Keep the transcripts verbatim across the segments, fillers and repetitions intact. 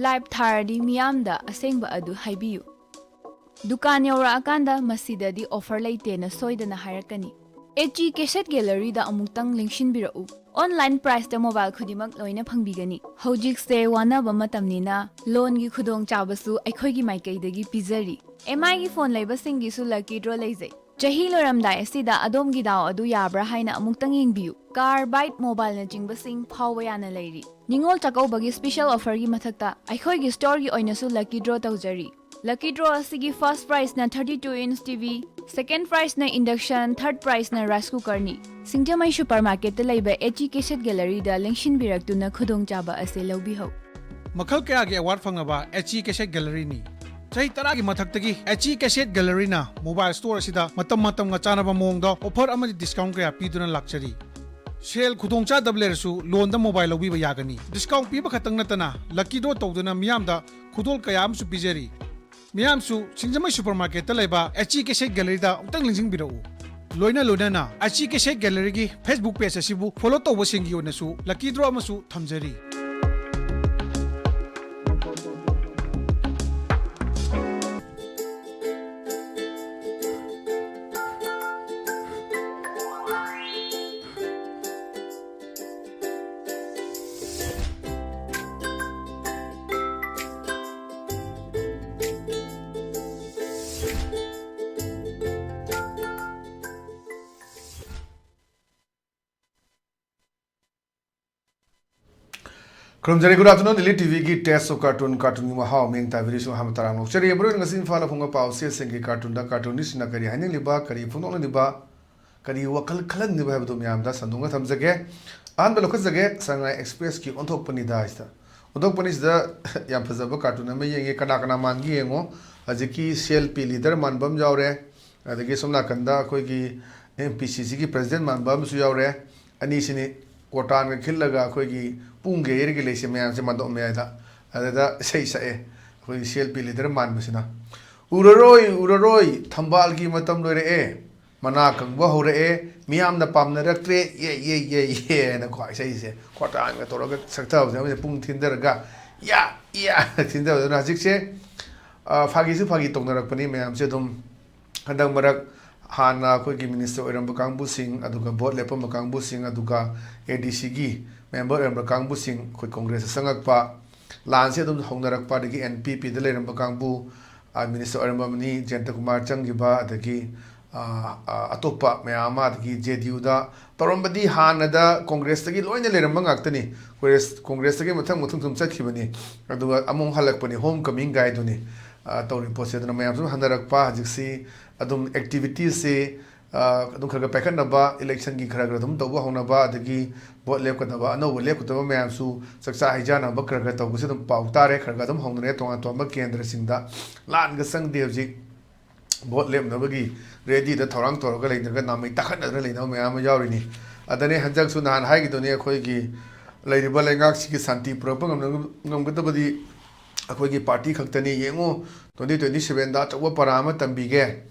Live ꯊꯥꯔꯗꯤ ꯃꯤꯌꯥꯝꯗ ꯑꯁꯦꯡꯕ ꯑꯗꯨ ꯍꯥꯏꯕꯤꯌꯨ꯫ ꯗꯨꯀꯥꯟ ꯌꯧꯔꯛꯑꯀꯥꯟꯗ "ꯃꯁꯤꯗꯗꯤ ꯑꯣꯐꯔ ꯂꯩꯇꯦꯅ" ꯁꯣꯏꯗꯅ ꯍꯥꯏꯔꯛꯀꯅꯤ꯫ ꯑꯦꯆ ꯏ ꯀꯦꯁꯦꯠ ꯒꯦꯂꯔꯤꯗ ꯑꯃꯨꯛꯇꯪ ꯂꯦꯡꯁꯤꯟꯕꯤꯔꯛꯎ꯫ ꯑꯣꯟꯂꯥꯏꯟ ꯄ꯭ꯔꯥꯏꯁꯇ ꯃꯣꯕꯥꯏꯜ ꯈꯨꯗꯤꯡꯃꯛ ꯂꯣꯏꯅ ꯐꯪꯕꯤꯒꯅꯤ꯫ ꯍꯧꯖꯤꯛꯁꯦ ꯋꯥꯅꯕ ꯃꯇꯝꯅꯤꯅ ꯂꯣꯟꯒꯤ ꯈꯨꯗꯣꯡꯆꯥꯕꯁꯨ ꯑꯩꯈꯣꯏꯒꯤ ꯃꯥꯏꯀꯩꯗꯒꯤ ꯄꯤꯖꯔꯤ꯫ ꯑꯦꯝ ꯑꯥꯏꯒꯤ ꯐꯣꯟ ꯂꯩꯕꯁꯤꯡꯒꯤꯁꯨ ꯂꯛꯀꯤ ꯗ꯭ꯔꯣ ꯂꯩꯖꯩ꯫ ꯆꯍꯤ ꯂꯣꯏꯔꯝꯗꯥꯏ ꯑꯁꯤꯗ ꯑꯗꯣꯝꯒꯤ ꯗꯥꯎ ꯑꯗꯨ ꯌꯥꯕ꯭ꯔꯥ ꯍꯥꯏꯅ ꯑꯃꯨꯛꯇꯪ ꯌꯦꯡꯕꯤꯌꯨ꯫ ꯀꯥꯔ, ꯕꯥꯏꯛ, ꯃꯣꯕꯥꯏꯜꯅꯆꯤꯡꯕꯁꯤꯡ ꯐꯥꯎꯕ ꯌꯥꯅ ꯂꯩꯔꯤ꯫ ꯅꯤꯉꯣꯜ ꯆꯥꯛꯀꯧꯕꯒꯤ ꯁ꯭ꯄꯤꯁꯦꯜ ꯑꯣꯐꯔꯒꯤ ꯃꯊꯛꯇ ꯑꯩꯈꯣꯏꯒꯤ ꯁ꯭ꯇꯣꯔꯒꯤ ꯑꯣꯏꯅꯁꯨ ꯂꯛꯀꯤ ꯗ꯭ꯔꯣ ꯇꯧꯖꯔꯤ꯫ ꯂꯛꯀꯤ ꯗ꯭ꯔꯣ ꯑꯁꯤꯒꯤ ꯐꯥꯔꯁ ꯄ꯭ꯔꯥꯏꯖꯅ thirty two inch T V, second ꯄ꯭ꯔꯥꯏꯖꯅ ꯏꯟꯗꯛꯁꯟ, ꯊꯥꯔꯠ ꯄ꯭ꯔꯥꯏꯖꯅ ꯔꯥꯏꯁ ꯀꯨꯀꯔꯅꯤ꯫ ꯁꯤꯡꯖꯃꯩ ꯁꯨꯄꯔ ꯃꯥꯔꯀꯦꯠꯇ ꯂꯩꯕ ꯑꯦꯆ ꯏ ꯀꯦꯁꯦꯠ ꯒꯦꯂꯔꯤꯗ ꯂꯦꯡꯁꯤꯟꯕꯤꯔꯛꯇꯨꯅ ꯈꯨꯗꯣꯡꯆꯥꯕ ꯑꯁꯤ ꯂꯧꯕꯤꯍꯧ꯫ ꯃꯈꯜ ꯀꯌꯥꯒꯤ ꯑꯦꯋꯥꯔꯗ ꯐꯪꯂꯕ ꯑꯦꯆ ꯏ ꯀꯦꯁꯦꯠ ꯒꯦꯂꯔꯤꯅꯤ꯫ ꯆꯍꯤ ꯇꯔꯥꯒꯤ ꯃꯊꯛꯇꯒꯤ H E cassette ꯒꯦꯂꯔꯤꯅ mobile store ꯑꯁꯤꯗ ꯃꯇꯝ ꯃꯇꯝꯒ ꯆꯥꯟꯅꯕ ꯃꯑꯣꯡꯗ ꯑꯣꯐꯔ ꯑꯃꯗꯤ ꯗꯤꯁꯀꯥꯎꯟ ꯀꯌꯥ ꯄꯤꯗꯨꯅ ꯂꯥꯛꯆꯔꯤ꯫ ꯁꯦꯜ ꯈꯨꯗꯣꯡꯆꯥꯗꯕ ꯂꯩꯔꯁꯨ ꯂꯣꯟꯗ ꯃꯣꯕꯥꯏꯜ ꯂꯧꯕꯤꯕ ꯌꯥꯒꯅꯤ꯫ ꯗꯤꯁꯀꯥꯎꯟ ꯄꯤꯕ ꯈꯛꯇꯪ ꯅꯠꯇꯅ ꯂꯛꯀꯤ ꯗ꯭ꯔꯣ ꯇꯧꯗꯨꯅ ꯃꯤꯌꯥꯝꯗ ꯈꯨꯗꯣꯜ ꯀꯌꯥ ꯑꯃꯁꯨ ꯄꯤꯖꯔꯤ꯫ ꯃꯤꯌꯥꯝꯁꯨ ꯁꯤꯡꯖꯃꯩ ꯁꯨꯄꯔ ꯃꯥꯔꯀꯦꯠꯇ ꯂꯩꯕ ꯑꯦꯆ ꯏ ꯀꯦꯁꯦꯠ ꯒꯦꯂꯔꯤꯗ ꯑꯃꯨꯛꯇꯪ ꯂꯦꯡꯁꯤꯟꯕꯤꯔꯛꯎ꯫ ꯂꯣꯏꯅ ꯂꯣꯏꯅꯅ H E cassette ꯒꯦꯂꯔꯤꯒꯤ Facebook page ꯑꯁꯤꯕꯨ ꯐꯣꯂꯣ ꯇꯧꯕꯁꯤꯡꯒꯤ ꯑꯣꯏꯅꯁꯨ ꯂꯛꯀꯤ ꯗ꯭ꯔꯣ ꯑꯃꯁꯨ ꯊꯝꯖꯔꯤ꯫ ꯈꯨꯔꯨꯝꯖꯔꯤ꯫ Good afternoon, Elite ꯇꯤ ꯚꯤꯒꯤ Taste of Cartoon, ꯀꯥꯔꯇꯨꯟꯒꯤ ꯃꯍꯥꯎ ꯃꯤꯠꯌꯦꯡ ꯇꯥꯕꯤꯔꯤꯁꯨ ꯑꯍꯥꯟꯕ ꯇꯔꯥꯝꯅ ꯑꯣꯛꯆꯔꯤ꯫ ꯃꯔꯨꯑꯣꯏꯅ ꯉꯁꯤ ꯏꯝꯐꯥꯜꯗ ꯐꯣꯡꯕ ꯄꯥꯎ ꯆꯦꯁꯤꯡꯒꯤ ꯀꯥꯔꯇꯨꯟꯗ ꯀꯥꯔꯇꯨꯅꯤꯁꯁꯤꯡꯅ ꯀꯔꯤ ꯍꯥꯏꯅꯤꯡꯂꯤꯕ, ꯀꯔꯤ ꯐꯣꯡꯗꯣꯛꯅꯤꯡꯂꯤꯕ, ꯀꯔꯤ ꯋꯥꯈꯜ ꯈꯜꯍꯟꯅꯤꯡꯂꯤꯕ ꯍꯥꯏꯕꯗꯨ ꯃꯌꯥꯝꯗ ꯁꯟꯗꯣꯛꯅ ꯊꯝꯖꯒꯦ꯫ ꯑꯍꯥꯟꯕ ꯂꯧꯈꯠꯆꯒꯦ, ꯁꯉꯥꯏ ꯑꯦꯛꯁꯄ꯭ꯔꯦꯁꯀꯤ ꯑꯣꯟꯊꯣꯛꯄꯅꯤꯗ ꯍꯥꯏꯁꯤꯗ꯫ ꯑꯣꯟꯊꯣꯛꯄꯅꯤꯁꯤꯗ ꯌꯥꯝ ꯐꯖꯕ ꯀꯥꯔꯇꯨꯟ ꯑꯃ ꯌꯦꯡꯉꯦ꯫ ꯀꯅꯥ ꯀꯅꯥ ꯃꯥꯟꯒꯦ ꯌꯦꯡꯉꯣ꯫ ꯍꯧꯖꯤꯛꯀꯤ ꯁꯤ ꯑꯦꯜ ꯄꯤ ꯂꯤꯗꯔ ꯃꯥꯟꯕ ꯑꯃ ꯌꯥꯎꯔꯦ, ꯑꯗꯒꯤ ꯁꯣꯝ ꯅꯥꯀꯟꯗ ꯑꯩꯈꯣꯏꯒꯤ ꯑꯦꯝ ꯄꯤ ꯁꯤ ꯁꯤꯒꯤ ꯄ꯭ꯔꯁꯤꯗꯦꯟ ꯃꯥꯟꯕ ꯑꯃꯁꯨ ꯌꯥꯎꯔꯦ꯫ ꯑꯅꯤꯁꯤꯅꯤ ꯀꯣꯇꯥꯟꯒ ꯈꯤꯜꯂꯒ ꯑꯩꯈꯣꯏꯒꯤ ꯄꯨꯡꯒꯤ ꯌꯩꯔꯒ ꯂꯩꯁꯦ ꯃꯌꯥꯝꯁꯦ ꯃꯥꯟꯗꯣꯞ ꯃꯌꯥꯏꯗ꯫ ꯑꯗꯨꯗ ꯏꯁꯩ ꯁꯛꯑꯦ ꯑꯩꯈꯣꯏꯒꯤ ꯁꯤ ꯑꯦꯜ ꯄꯤ ꯂꯤꯗꯔ ꯃꯥꯟꯕꯁꯤꯅ, "ꯎꯔꯔꯣꯏ, ꯎꯔꯔꯣꯏ, ꯊꯝꯕꯥꯜꯒꯤ ꯃꯇꯝ ꯂꯣꯏꯔꯛꯑꯦ, ꯃꯅꯥ ꯀꯪꯕ ꯍꯧꯔꯛꯑꯦ, ꯃꯤꯌꯥꯝꯅ ꯄꯥꯝꯅꯔꯛꯇ꯭ꯔꯦ, ꯌꯦ, ꯌꯦ, ꯌꯦ, ꯌꯦ" ꯍꯥꯏꯅꯀꯣ ꯏꯁꯩꯁꯦ ꯀꯣꯇꯥꯟꯒ ꯇꯧꯔꯒ ꯁꯛꯊꯕꯁꯦ, ꯑꯃꯁꯦ ꯄꯨꯡ ꯊꯤꯟꯊꯔꯒ ꯌꯥ, ꯌꯥ ꯊꯤꯟꯗꯕꯗꯨꯅ ꯍꯧꯖꯤꯛꯁꯦ, ꯑ, ꯐꯥꯒꯤꯁꯨ ꯐꯥꯒꯤ ꯇꯧꯅꯔꯛꯄꯅꯤ ꯃꯌꯥꯝꯁꯦ ꯑꯗꯨꯝ꯫ ꯍꯟꯗꯛ ꯃꯔꯛ ꯍꯥꯟꯅ ꯑꯩꯈꯣꯏꯒꯤ ꯃꯤꯅꯤꯁꯇꯔ ꯑꯣꯏꯔꯝꯕ ꯀꯥꯡꯕꯨꯁꯤꯡ, ꯑꯗꯨꯒ ꯚꯣꯠ ꯂꯦꯞꯄꯝꯕ ꯀꯥꯡꯕꯨꯁꯤꯡ, ꯑꯗꯨꯒ ꯑꯦ ꯗꯤ ꯁꯤꯒꯤ ꯃꯦꯝꯕꯔ ꯑꯣꯏꯔꯝꯕ ꯀꯥꯡꯕꯨꯁꯤꯡ ꯑꯩꯈꯣꯏ ꯀꯣꯡꯒ꯭ꯔꯦꯁꯇ ꯆꯪꯉꯛꯄ, ꯂꯥꯟꯁꯦ ꯑꯗꯨꯝ ꯍꯧꯅꯔꯛꯄ, ꯑꯗꯒꯤ ꯑꯦꯟ ꯄꯤ ꯄꯤꯗ ꯂꯩꯔꯝꯕ ꯀꯥꯡꯕꯨ, ꯑ, ꯃꯤꯅꯤꯁꯇꯔ ꯑꯣꯏꯔꯝꯕ ꯑꯃꯅꯤ, ꯖꯌꯟꯇ ꯀꯨꯃꯥꯔ ꯆꯪꯈꯤꯕ, ꯑꯗꯒꯤ, ꯑ, ꯑ, ꯑꯇꯣꯞꯄ ꯃꯌꯥꯝ ꯑꯃ, ꯑꯗꯒꯤ ꯖꯦ ꯗꯤ ꯌꯨꯗ ꯇꯧꯔꯝꯕꯗꯤ ꯍꯥꯟꯅꯗ ꯀꯣꯡꯒ꯭ꯔꯦꯁꯇꯒꯤ ꯂꯣꯏꯅ ꯂꯩꯔꯝꯕ ꯉꯥꯛꯇꯅꯤ꯫ ꯀꯣꯡꯒ꯭ꯔꯦꯁ, ꯀꯣꯡꯒ꯭ꯔꯦꯁꯇꯒꯤ ꯃꯊꯪ ꯃꯊꯪ ꯁꯨꯝ ꯆꯠꯈꯤꯕꯅꯤ꯫ ꯑꯗꯨꯒ ꯑꯃꯨꯛ ꯍꯜꯂꯛꯄꯅꯤ, ꯍꯣꯝ ꯀꯃꯤꯡ ꯒꯥꯏꯗꯨꯅꯤ, ꯑ, ꯇꯧꯔꯤ ꯄꯣꯠꯁꯦ꯫ ꯑꯗꯨꯅ ꯃꯌꯥꯝꯁꯨ ꯍꯟꯅꯔꯛꯄ, ꯍꯧꯖꯤꯛꯁꯤ ꯑꯗꯨꯝ ꯑꯦꯛꯇꯤꯚꯤꯇꯤꯁꯁꯤ, ꯑ, ꯑꯗꯨꯝ ꯈꯔ ꯈꯔ ꯄꯥꯏꯈꯠꯅꯕ, ꯏꯂꯦꯛꯁꯟꯒꯤ ꯈꯔ ꯈꯔ ꯑꯗꯨꯝ ꯇꯧꯕ ꯍꯧꯅꯕ, ꯑꯗꯒꯤ ꯚꯣꯠ ꯂꯦꯞꯀꯗꯕ, ꯑꯅꯧꯕ ꯂꯦꯞꯀꯗꯕ ꯃꯌꯥꯝꯁꯨ ꯆꯥꯛꯆꯥ ꯍꯩꯖꯥꯅꯕ ꯈꯔ ꯈꯔ ꯇꯧꯕꯁꯦ ꯑꯗꯨꯝ ꯄꯥꯎ ꯇꯥꯔꯦ꯫ ꯈꯔ ꯈꯔ ꯑꯗꯨꯝ ꯍꯧꯅꯔꯦ ꯇꯣꯉꯥꯟ ꯇꯣꯉꯥꯟꯕ ꯀꯦꯟꯗ꯭ꯔꯁꯤꯡꯗ꯫ ꯂꯥꯟꯒ ꯆꯪꯗꯦ ꯍꯧꯖꯤꯛ꯫ ꯚꯣꯠ ꯂꯦꯞꯅꯕꯒꯤ ꯔꯦꯗꯤꯗ ꯊꯧꯔꯥꯡ ꯇꯧꯔꯒ ꯂꯩꯅꯔꯒ ꯅꯥꯃꯩ ꯇꯥꯈꯠꯅꯗꯅ ꯂꯩꯅꯕ ꯃꯌꯥꯝ ꯑꯃ ꯌꯥꯎꯔꯤꯅꯤ꯫ ꯑꯗꯅꯦ ꯍꯟꯗꯛꯁꯨ ꯅꯍꯥꯟ ꯍꯥꯏꯈꯤꯗꯨꯅꯤ, ꯑꯩꯈꯣꯏꯒꯤ ꯂꯩꯔꯤꯕ ꯂꯩꯉꯥꯛꯁꯤꯒꯤ ꯁꯥꯟꯇꯤ ꯄꯨꯔꯛꯄ ꯉꯝꯅ-, ꯉꯝꯒꯗꯕꯗꯤ ꯑꯩꯈꯣꯏꯒꯤ ꯄꯥꯔꯇꯤ ꯈꯛꯇꯅꯤ꯫ ꯌꯦꯡꯉꯨ, ꯇ꯭ꯋꯦꯟꯇꯤ ꯇ꯭ꯋꯦꯟꯇꯤ ꯁꯚꯦꯟꯗ ꯑꯆꯧꯕ ꯄꯔꯥ ꯑꯃ ꯇꯝꯕꯤꯒꯦ,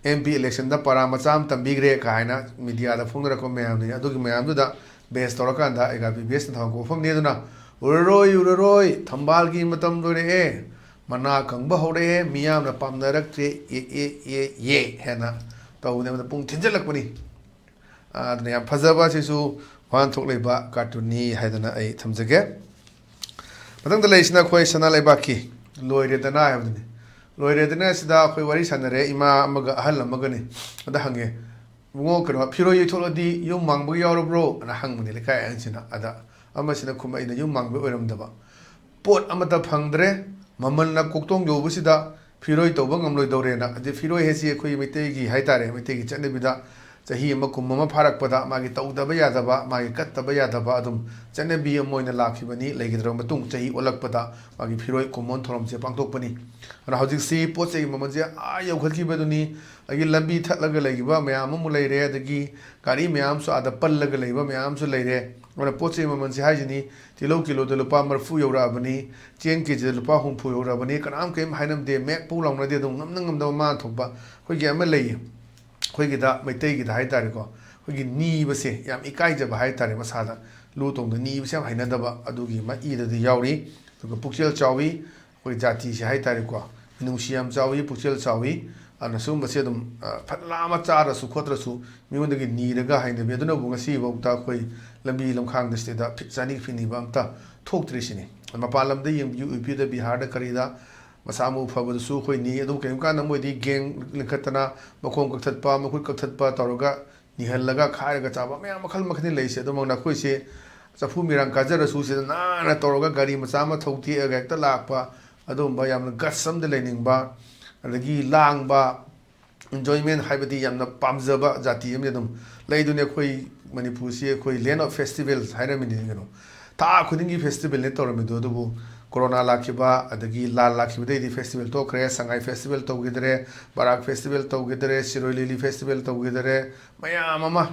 ꯑꯦꯝ ꯄꯤ ꯏꯂꯦꯛꯁꯟꯗ ꯄꯔꯥ ꯃꯆꯥ ꯑꯃ ꯇꯝꯕꯤꯈ꯭ꯔꯦ ꯀꯥꯏꯅ ꯃꯤꯗꯤꯌꯥꯗ ꯐꯣꯡꯅꯔꯛꯄ ꯃꯌꯥꯝꯗꯨꯅꯤ꯫ ꯑꯗꯨꯒꯤ ꯃꯌꯥꯝꯗꯨꯗ ꯕꯦꯁ ꯇꯧꯔꯀꯥꯟꯗ ꯑꯩꯒ ꯕꯤ ꯕꯤ ꯑꯦꯁꯅ ꯊꯧꯔꯥꯡ ꯀꯣꯛꯐꯝꯅꯤ꯫ ꯑꯗꯨꯅ ꯎꯔꯔꯣꯏ, ꯎꯔꯔꯣꯏ, ꯊꯝꯕꯥꯜꯒꯤ ꯃꯇꯝ ꯂꯣꯏꯔꯛꯑꯦ, ꯃꯅꯥ ꯀꯪꯕ ꯍꯧꯔꯛꯑꯦ, ꯃꯤꯌꯥꯝꯅ ꯄꯥꯝꯅꯔꯛꯇ꯭ꯔꯦ, ꯑꯦ, ꯑꯦ, ꯑꯦ, ꯑꯦ ꯍꯥꯏꯅ ꯇꯧꯕꯅꯦ꯫ ꯑꯃꯗ ꯄꯨꯡ ꯊꯤꯟꯖꯜꯂꯛꯄꯅꯤ꯫ ꯑꯗꯨꯅ ꯌꯥꯝ ꯐꯖꯕ, ꯑꯁꯤꯁꯨ ꯋꯥꯍꯟꯊꯣꯛ ꯂꯩꯕ ꯀꯥꯔꯇꯨꯟꯅꯤ ꯍꯥꯏꯗꯅ ꯑꯩ ꯊꯝꯖꯒꯦ꯫ ꯃꯊꯪꯗ ꯂꯩꯔꯤꯁꯤꯅ ꯑꯩꯈꯣꯏ ꯁꯅꯥ ꯂꯩꯕꯥꯛꯀꯤ "ꯂꯣꯏꯔꯦꯗꯅ" ꯍꯥꯏꯕꯗꯨꯅꯤ꯫ "ꯂꯣꯏꯔꯦꯗꯅ" ꯑꯁꯤꯗ ꯑꯩꯈꯣꯏ ꯋꯥꯔꯤ ꯁꯥꯟꯅꯔꯦ, ꯏꯃꯥ ꯑꯃꯒ ꯑꯍꯜ ꯑꯃꯒꯅꯤ꯫ ꯑꯗ ꯍꯪꯉꯦ, "ꯏꯕꯨꯡꯉꯣ, ꯀꯩꯅꯣ, ꯐꯤꯔꯣꯏ ꯌꯩꯊꯣꯛꯂꯗꯤ ꯌꯨꯝ ꯃꯥꯡꯕꯒ ꯌꯥꯎꯔꯕ꯭ꯔꯣ?" ꯑꯅ ꯍꯪꯕꯅꯦ ꯂꯩꯀꯥꯏ ꯑꯍꯟꯁꯤꯅ꯫ ꯑꯗ ꯑꯃꯁꯤꯅ ꯈꯨꯝꯃꯛꯏꯅ, "ꯌꯨꯝ ꯃꯥꯡꯕ ꯑꯣꯏꯔꯝꯗꯕ, ꯄꯣꯠ ꯑꯃꯠꯇ ꯐꯪꯗ꯭ꯔꯦ, ꯃꯃꯜꯅ ꯀꯣꯛꯇꯣꯡ ꯌꯧꯕꯁꯤꯗ ꯐꯤꯔꯣꯏ ꯇꯧꯕ ꯉꯝꯂꯣꯏꯗꯧꯔꯦꯅ"꯫ ꯑꯗꯩ ꯐꯤꯔꯣꯏ ꯍꯥꯏꯁꯤ ꯑꯩꯈꯣꯏ ꯃꯩꯇꯩꯒꯤ ꯍꯥꯏꯇꯥꯔꯦ, ꯃꯩꯇꯩꯒꯤ ꯆꯠꯅꯕꯤꯗ ꯆꯍꯤ ꯑꯃ, ꯀꯨꯝ ꯑꯃ ꯐꯥꯔꯛꯄꯗ ꯃꯥꯒꯤ ꯇꯧꯗꯕ ꯌꯥꯗꯕ, ꯃꯥꯒꯤ ꯀꯠꯇꯕ ꯌꯥꯗꯕ ꯑꯗꯨꯝ ꯆꯠꯅꯕꯤ ꯑꯃ ꯑꯣꯏꯅ ꯂꯥꯛꯈꯤꯕꯅꯤ꯫ ꯂꯩꯈꯤꯗ꯭ꯔꯕ ꯃꯇꯨꯡ ꯆꯍꯤ ꯑꯣꯜꯂꯛꯄꯗ ꯃꯥꯒꯤ ꯐꯤꯔꯣꯏ ꯀꯨꯝꯑꯣꯟ ꯊꯧꯔꯝꯁꯦ ꯄꯥꯡꯊꯣꯛꯄꯅꯤ꯫ ꯑꯗꯨꯅ ꯍꯧꯖꯤꯛꯁꯤ ꯄꯣꯠ ꯆꯩꯒꯤ ꯃꯃꯜꯁꯦ ꯑꯥ ꯌꯧꯈꯠꯈꯤꯕꯗꯨꯅꯤ꯫ ꯑꯗꯒꯤ ꯂꯝꯕꯤ ꯊꯠꯂꯒ ꯂꯩꯈꯤꯕ ꯃꯌꯥꯝ ꯑꯃ ꯂꯩꯔꯦ, ꯑꯗꯒꯤ ꯒꯥꯔꯤ ꯃꯌꯥꯝꯁꯨ ꯑꯥꯗ ꯄꯜꯂꯒ ꯂꯩꯕ ꯃꯌꯥꯝ ꯑꯃꯁꯨ ꯂꯩꯔꯦ꯫ ꯑꯗꯨꯅ ꯄꯣꯠ ꯆꯩ ꯃꯃꯜꯁꯦ ꯍꯥꯏꯁꯤꯅꯤ, ꯇꯤꯜꯍꯧ ꯀꯤꯂꯣꯗ ꯂꯨꯄꯥ ꯃꯔꯤꯐꯨ ꯌꯧꯔꯛꯑꯕꯅꯤ, ꯆꯦꯡ ꯀꯦꯖꯤꯗ ꯂꯨꯄꯥ ꯍꯨꯝꯐꯨ ꯌꯧꯔꯛꯑꯕꯅꯤ, ꯀꯅꯥꯝ ꯀꯔꯤꯝ ꯍꯥꯏꯅꯝꯗꯦ, ꯃꯦꯛ ꯄꯧ ꯂꯥꯎꯅꯗꯦ꯫ ꯑꯗꯨꯝ ꯉꯝꯅ ꯉꯝꯅꯕ ꯃꯥꯅ ꯊꯣꯛꯄ ꯑꯩꯈꯣꯏꯒꯤ ꯑꯃ ꯂꯩꯌꯦ꯫ ꯑꯩꯈꯣꯏꯒꯤꯗ, ꯃꯩꯇꯩꯒꯤꯗ ꯍꯥꯏ ꯇꯥꯔꯦꯀꯣ, ꯑꯩꯈꯣꯏꯒꯤ ꯅꯤꯕꯁꯦ ꯌꯥꯝ ꯏꯀꯥꯏꯖꯕ ꯍꯥꯏ ꯇꯥꯔꯦ, ꯃꯁꯥꯗ ꯂꯨ ꯇꯣꯡꯗ ꯅꯤꯕꯁꯦ ꯌꯥꯝ ꯍꯩꯅꯗꯕ, ꯑꯗꯨꯒꯤ ꯑꯃ ꯏꯗꯗꯤ ꯌꯥꯎꯔꯤ꯫ ꯑꯗꯨꯒ ꯄꯨꯛꯆꯦꯜ ꯆꯥꯎꯏ꯫ ꯑꯩꯈꯣꯏ ꯖꯥꯇꯤꯁꯦ ꯍꯥꯏꯇꯥꯔꯦꯀꯣ, ꯃꯤꯅꯨꯡꯁꯤ ꯌꯥꯝ ꯆꯥꯎꯏ, ꯄꯨꯛꯆꯦꯜ ꯆꯥꯎꯏ꯫ ꯑꯗꯨꯅ ꯁꯤꯒꯨꯝꯕꯁꯦ ꯑꯗꯨꯝ, ꯑ, ꯐꯠꯂꯥ ꯑꯃ ꯆꯥꯔꯁꯨ ꯈꯣꯠꯇ꯭ꯔꯁꯨ ꯃꯤꯉꯣꯟꯗꯒꯤ ꯅꯤꯔꯒ ꯍꯩꯅꯕꯤ꯫ ꯑꯗꯨꯅꯕꯨ ꯉꯁꯤꯐꯥꯎꯗ ꯑꯩꯈꯣꯏ ꯂꯝꯕꯤ ꯂꯝꯈꯥꯡꯗ ꯁꯤꯗ ꯐꯤꯠ ꯆꯥꯅꯤ ꯐꯤꯠ ꯅꯤꯕ ꯑꯝꯇ ꯊꯣꯛꯇ꯭ꯔꯤꯁꯤꯅꯤ꯫ ꯃꯄꯥꯟ ꯂꯝꯗ ꯌꯦꯡꯕꯤꯌꯨ, ꯌꯨ ꯄꯤꯗ, ꯕꯤꯍꯥꯔꯗ ꯀꯔꯤꯗ ꯃꯁꯥ ꯃꯎ ꯐꯕꯗꯁꯨ ꯑꯩꯈꯣꯏ ꯅꯤ꯫ ꯑꯗꯨꯕꯨ ꯀꯔꯤꯒꯨꯝꯕ ꯀꯥꯟꯗ ꯃꯣꯏꯗꯤ ꯒꯦꯡ ꯂꯤꯡꯈꯠꯇꯅ ꯃꯈꯣꯡ ꯀꯛꯊꯠꯄ, ꯃꯈꯨꯠ ꯀꯛꯊꯠꯄ ꯇꯧꯔꯒ ꯅꯤꯍꯜꯂꯒ ꯈꯥꯏꯔꯒ ꯆꯥꯕ ꯃꯌꯥꯝ ꯃꯈꯜ ꯃꯈꯜꯅꯤ ꯂꯩꯔꯤꯁꯦ꯫ ꯑꯗꯨꯃꯛꯅ ꯑꯩꯈꯣꯏꯁꯦ ꯆꯐꯨ ꯃꯤꯔꯥꯡ ꯀꯥꯖꯔꯁꯨ ꯁꯤꯗ ꯅꯥꯟꯅ ꯇꯧꯔꯒ ꯒꯥꯔꯤ ꯃꯆꯥ ꯑꯃ ꯊꯧ ꯇꯦꯛꯑꯒ ꯍꯦꯛꯇ ꯂꯥꯛꯄ, ꯑꯗꯨꯒꯨꯝꯕ ꯌꯥꯝꯅ ꯒꯠꯁ ꯑꯃꯗ ꯂꯩꯅꯤꯡꯕ, ꯑꯗꯒꯤ ꯂꯥꯡꯕ, ꯏꯟꯖꯣꯏꯃꯦꯟ ꯍꯥꯏꯕꯗꯤ ꯌꯥꯝꯅ ꯄꯥꯝꯖꯕ ꯖꯥꯇꯤ ꯑꯃꯗꯤ ꯑꯗꯨꯝ ꯂꯩꯗꯨꯅꯤ꯫ ꯑꯩꯈꯣꯏ ꯃꯅꯤꯄꯨꯔꯁꯤ ꯑꯩꯈꯣꯏ land of festivals ꯍꯥꯏꯔꯝꯃꯤꯅꯤ ꯀꯩꯅꯣ꯫ ꯊꯥ ꯈꯨꯗꯤꯡꯒꯤ ꯐꯦꯁꯇꯤꯚꯦꯜꯅꯦ ꯇꯧꯔꯝꯃꯤꯗꯣ, ꯑꯗꯨꯕꯨ ꯀꯣꯔꯣꯅꯥ ꯂꯥꯛꯈꯤꯕ, ꯑꯗꯒꯤ ꯂꯥꯟ ꯂꯥꯛꯈꯤꯕꯗꯩꯗꯤ ꯐꯦꯁꯇꯤꯚꯦꯜ ꯇꯣꯛꯈ꯭ꯔꯦ꯫ ꯁꯉꯥꯏ ꯐꯦꯁꯇꯤꯚꯦꯜ ꯇꯧꯈꯤꯗꯔꯦ, ꯕꯔꯥꯛ ꯐꯦꯁꯇꯤꯚꯦꯜ ꯇꯧꯈꯤꯗꯔꯦ, ꯁꯤꯔꯣꯏ ꯂꯤꯂꯤ ꯐꯦꯁꯇꯤꯚꯦꯜ ꯇꯧꯈꯤꯗꯔꯦ, ꯃꯌꯥꯝ ꯑꯃ,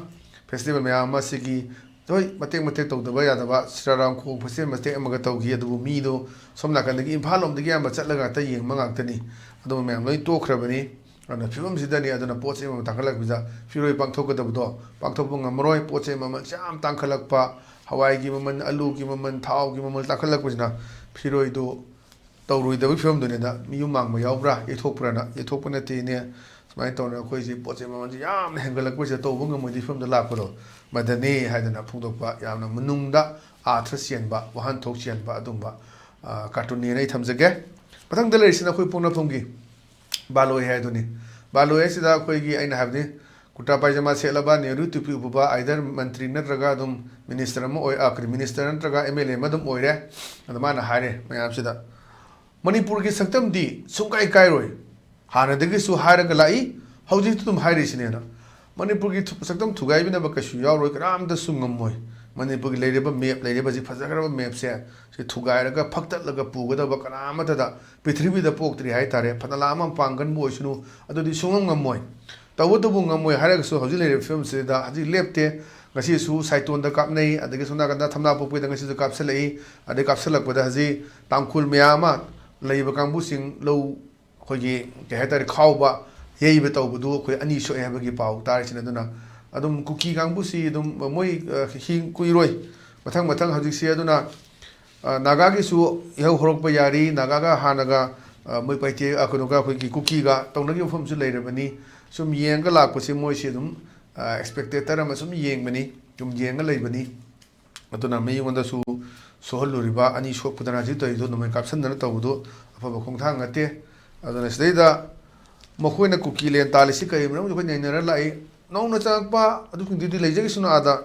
ꯐꯦꯁꯇꯤꯚꯦꯜ ꯃꯌꯥꯝ ꯑꯃ ꯁꯤꯒꯤ, ꯍꯣꯏ, ꯃꯇꯦꯛ ꯃꯇꯦꯛ ꯇꯧꯗꯕ ꯌꯥꯗꯕ, ꯁꯤꯔꯥꯔꯥꯝ ꯈꯣꯡ ꯐꯦꯁꯇꯤꯚꯦꯜ ꯃꯇꯦꯛ ꯑꯃꯒ ꯇꯧꯈꯤ, ꯑꯗꯨꯕꯨ ꯃꯤꯗꯣ ꯁꯣꯝ ꯅꯥꯀꯟꯗꯒꯤ ꯏꯝꯐꯥꯜ ꯂꯣꯝꯗꯒꯤ ꯑꯌꯥꯝꯕ ꯆꯠꯂꯒ ꯉꯥꯛꯇ ꯌꯦꯡꯕ ꯉꯥꯛꯇꯅꯤ꯫ ꯑꯗꯨꯝꯕ ꯃꯌꯥꯝ ꯂꯣꯏ ꯇꯣꯛꯈ꯭ꯔꯕꯅꯤ꯫ ꯑꯗꯨꯅ ꯐꯤꯕꯝꯁꯤꯗꯅꯤ꯫ ꯑꯗꯨꯅ ꯄꯣꯠ ꯆꯩ ꯃꯃꯜ ꯇꯥꯡꯈꯠꯂꯛꯄꯁꯤꯗ ꯐꯤꯔꯣꯏ ꯄꯥꯡꯊꯣꯛꯀꯗꯕꯗꯣ ꯄꯥꯡꯊꯣꯛꯄ ꯉꯝꯃꯔꯣꯏ꯫ ꯄꯣꯠ ꯆꯩ ꯃꯃꯜꯁꯦ ꯌꯥꯝ ꯇꯥꯡꯈꯠꯂꯛꯄ, ꯍꯋꯥꯏꯒꯤ ꯃꯃꯜ, ꯑꯂꯨꯒꯤ ꯃꯃꯜ, ꯊꯥꯎꯒꯤ ꯃꯃꯜ ꯇꯥꯡꯈꯠꯂꯛꯄꯁꯤꯅ ꯐꯤꯔꯣꯏꯗꯨ ꯇꯧꯔꯣꯏꯗꯕꯒꯤ ꯐꯤꯕꯝꯗꯨꯅꯤꯗ꯫ ꯃꯤ ꯌꯨꯝ ꯃꯥꯡꯕ ꯌꯥꯎꯕ꯭ꯔꯥ? ꯌꯩꯊꯣꯛꯄ꯭ꯔꯥꯅ? ꯌꯩꯊꯣꯛꯄ ꯅꯠꯇꯦꯅꯦ꯫ ꯁꯨꯃꯥꯏꯅ ꯇꯧꯗꯅ ꯑꯩꯈꯣꯏꯁꯤ ꯄꯣꯠ ꯆꯩ ꯃꯃꯜꯁꯦ ꯌꯥꯝꯅ ꯍꯦꯟꯒꯠꯂꯛꯄꯁꯤꯗ ꯇꯧꯕ ꯉꯝꯃꯣꯏꯗꯕꯒꯤ ꯐꯤꯕꯝꯗ ꯂꯥꯛꯄꯗꯣ, ꯃꯗꯅꯤ ꯍꯥꯏꯗꯅ ꯐꯣꯡꯗꯣꯛꯄ, ꯌꯥꯝꯅ ꯃꯅꯨꯡꯗ ꯑꯥꯔꯊ ꯆꯦꯟꯕ, ꯋꯥꯍꯟꯊꯣꯛ ꯆꯦꯟꯕ ꯑꯗꯨꯝꯕ, ꯑ, ꯀꯥꯔꯇꯨꯟꯅꯦꯅ ꯑꯩ ꯊꯝꯖꯒꯦ꯫ ꯃꯊꯪꯗ ꯂꯩꯔꯤꯁꯤꯅ ꯑꯩꯈꯣꯏ ꯄꯣꯛꯅꯐꯝꯒꯤ ꯕꯥꯂꯣꯏ ꯍꯥꯏꯗꯨꯅꯤ꯫ ꯕꯥꯂꯣꯏ ꯍꯥꯏꯁꯤꯗ ꯑꯩꯈꯣꯏꯒꯤ, ꯑꯩꯅ ꯍꯥꯏꯕꯗꯤ, ꯀꯨꯔꯇꯥ ꯄꯥꯏꯖꯃꯥ ꯁꯦꯠꯂꯕ, ꯅꯦꯍꯔꯨ ꯇꯨꯄꯤ ꯎꯞꯄꯕ, ꯑꯥꯏꯗꯔ ꯃꯟꯇ꯭ꯔꯤ ꯅꯠꯇ꯭ꯔꯒ ꯑꯗꯨꯝ ꯃꯤꯅꯤꯁꯇꯔ ꯑꯃ ꯑꯣꯏ-, ꯑ, ꯀꯔꯤ, ꯃꯤꯅꯤꯁꯇꯔ ꯅꯠꯇ꯭ꯔꯒ ꯑꯦꯝ ꯑꯦꯜ ꯑꯦ ꯑꯃ ꯑꯗꯨꯝ ꯑꯣꯏꯔꯦ꯫ ꯑꯗ ꯃꯥꯅ ꯍꯥꯏꯔꯦ ꯃꯌꯥꯝꯁꯤꯗ, "ꯃꯅꯤꯄꯨꯔꯒꯤ ꯁꯛꯇꯝꯗꯤ ꯁꯨꯡꯀꯥꯏ ꯀꯥꯏꯔꯣꯏ꯫ ꯍꯥꯟꯅꯗꯒꯤꯁꯨ ꯍꯥꯏꯔꯒ ꯂꯥꯛꯏ, ꯍꯧꯖꯤꯛꯇ ꯑꯗꯨꯝ ꯍꯥꯏꯔꯤꯁꯤꯅꯦꯅ꯫ ꯃꯅꯤꯄꯨꯔꯒꯤ ꯊꯨ-, ꯁꯛꯇꯝ ꯊꯨꯒꯥꯏꯕꯤꯅꯕ ꯀꯩꯁꯨ ꯌꯥꯎꯔꯣꯏ, ꯀꯅꯥꯝꯇꯁꯨ ꯉꯝꯃꯣꯏ꯫ ꯃꯅꯤꯄꯨꯔꯒꯤ ꯂꯩꯔꯤꯕ ꯃꯦꯞ, ꯂꯩꯔꯤꯕ ꯍꯧꯖꯤꯛ ꯐꯖꯈ꯭ꯔꯕ ꯃꯦꯞꯁꯦ, ꯁꯤ ꯊꯨꯒꯥꯏꯔꯒ ꯐꯛꯇꯠꯂꯒ ꯄꯨꯒꯗꯕ ꯀꯅꯥ ꯑꯃꯠꯇꯗ ꯄ꯭ꯔꯤꯊꯤꯕꯤꯗ ꯄꯣꯛꯇ꯭ꯔꯤ ꯍꯥꯏꯇꯥꯔꯦ꯫ ꯐꯅ ꯂꯥꯛ ꯑꯃ ꯄꯥꯡꯒꯟꯕꯨ ꯑꯣꯏꯁꯅꯨ, ꯑꯗꯨꯗꯤ ꯁꯨꯡꯉꯝ ꯉꯝꯃꯣꯏ꯫ ꯇꯧꯕꯇꯕꯨ ꯉꯝꯃꯣꯏ ꯍꯥꯏꯔꯒꯁꯨ ꯍꯧꯖꯤꯛ ꯂꯩꯔꯤꯕ ꯐꯤꯕꯝꯁꯤꯗ ꯍꯧꯖꯤꯛ ꯂꯦꯞꯇꯦ꯫ ꯉꯁꯤꯁꯨ ꯁꯥꯏꯇꯣꯟꯗ ꯀꯥꯞꯅꯩ, ꯑꯗꯒꯤ ꯁꯣꯝ ꯅꯥꯀꯟꯗ ꯊꯝꯅꯥꯄꯣꯛꯄꯤꯗ ꯉꯁꯤꯁꯨ ꯀꯥꯞꯁꯤꯜꯂꯛꯏ꯫ ꯑꯗꯩ ꯀꯥꯞꯁꯤꯜꯂꯛꯄꯗ ꯍꯧꯖꯤꯛ ꯇꯥꯡꯈꯨꯜ ꯃꯌꯥꯝ ꯑꯃ ꯂꯩꯔꯤꯕ ꯀꯥꯡꯕꯨꯁꯤꯡ ꯂꯧ ꯑꯩꯈꯣꯏꯒꯤ, ꯀꯩ ꯍꯥꯏꯇꯥꯔꯦ, ꯈꯥꯎꯕ, ꯌꯩꯕ ꯇꯧꯕꯗꯨ ꯑꯩꯈꯣꯏ ꯑꯅꯤ ꯁꯣꯛꯑꯦ ꯍꯥꯏꯕꯒꯤ ꯄꯥꯎ ꯇꯥꯔꯤꯁꯤꯅ꯫ ꯑꯗꯨꯅ ꯑꯗꯨꯝ ꯀꯨꯀꯤ ꯀꯥꯡꯕꯨꯁꯤ ꯑꯗꯨꯝ ꯃꯣꯏ, ꯑ, ꯍꯤꯡ ꯀꯨꯏꯔꯣꯏ꯫ ꯃꯊꯪ ꯃꯊꯪ ꯍꯧꯖꯤꯛꯁꯤ ꯑꯗꯨꯅ ꯑ, ꯅꯥꯒꯥꯒꯤꯁꯨ ꯏꯍꯧ ꯍꯧꯔꯛꯄ ꯌꯥꯔꯤ꯫ ꯅꯥꯒꯥꯒ ꯍꯥꯟꯅꯒ, ꯑ, ꯃꯣꯏ ꯄꯥꯏꯇꯦ, ꯑ, ꯀꯩꯅꯣꯒ ꯑꯩꯈꯣꯏꯒꯤ ꯀꯨꯀꯤꯒ ꯇꯧꯅꯈꯤꯕ ꯃꯐꯝꯁꯨ ꯂꯩꯔꯕꯅꯤ꯫ ꯁꯨꯝ ꯌꯦꯡꯉꯒ ꯂꯥꯛꯄꯁꯦ ꯃꯣꯏꯁꯤ ꯑꯗꯨꯝ, ꯑ, spectator ꯑꯃ ꯁꯨꯝ ꯌꯦꯡꯕꯅꯤ, ꯁꯨꯝ ꯌꯦꯡꯉ ꯂꯩꯕꯅꯤ꯫ ꯑꯗꯨꯅ ꯃꯤꯉꯣꯟꯗꯁꯨ ꯁꯣꯛꯍꯜꯂꯨꯔꯤꯕ, ꯑꯅꯤ ꯁꯣꯛꯄꯗꯅ ꯍꯧꯖꯤꯛ ꯇꯧꯔꯤꯗꯣ ꯅꯣꯡꯃꯩ ꯀꯥꯞꯁꯤꯟꯗꯅ ꯇꯧꯕꯗꯣ ꯑꯐꯕ ꯈꯣꯡꯊꯥꯡ ꯅꯠꯇꯦ꯫ ꯑꯗꯨꯅ ꯁꯤꯗꯩꯗ ꯃꯈꯣꯏꯅ ꯀꯨꯀꯤ ꯂꯦꯟ ꯇꯥꯜꯂꯤꯁꯤ ꯀꯔꯤ ꯃꯔꯝꯒꯤ ꯑꯩꯈꯣꯏ ꯅꯩꯅꯔ ꯂꯥꯛꯏ? ꯅꯧꯅ ꯆꯪꯉꯛꯄ ꯑꯗꯨꯁꯤꯡꯗꯨꯗꯤ ꯂꯩꯖꯈꯤꯁꯅꯨ ꯑꯥꯗ꯫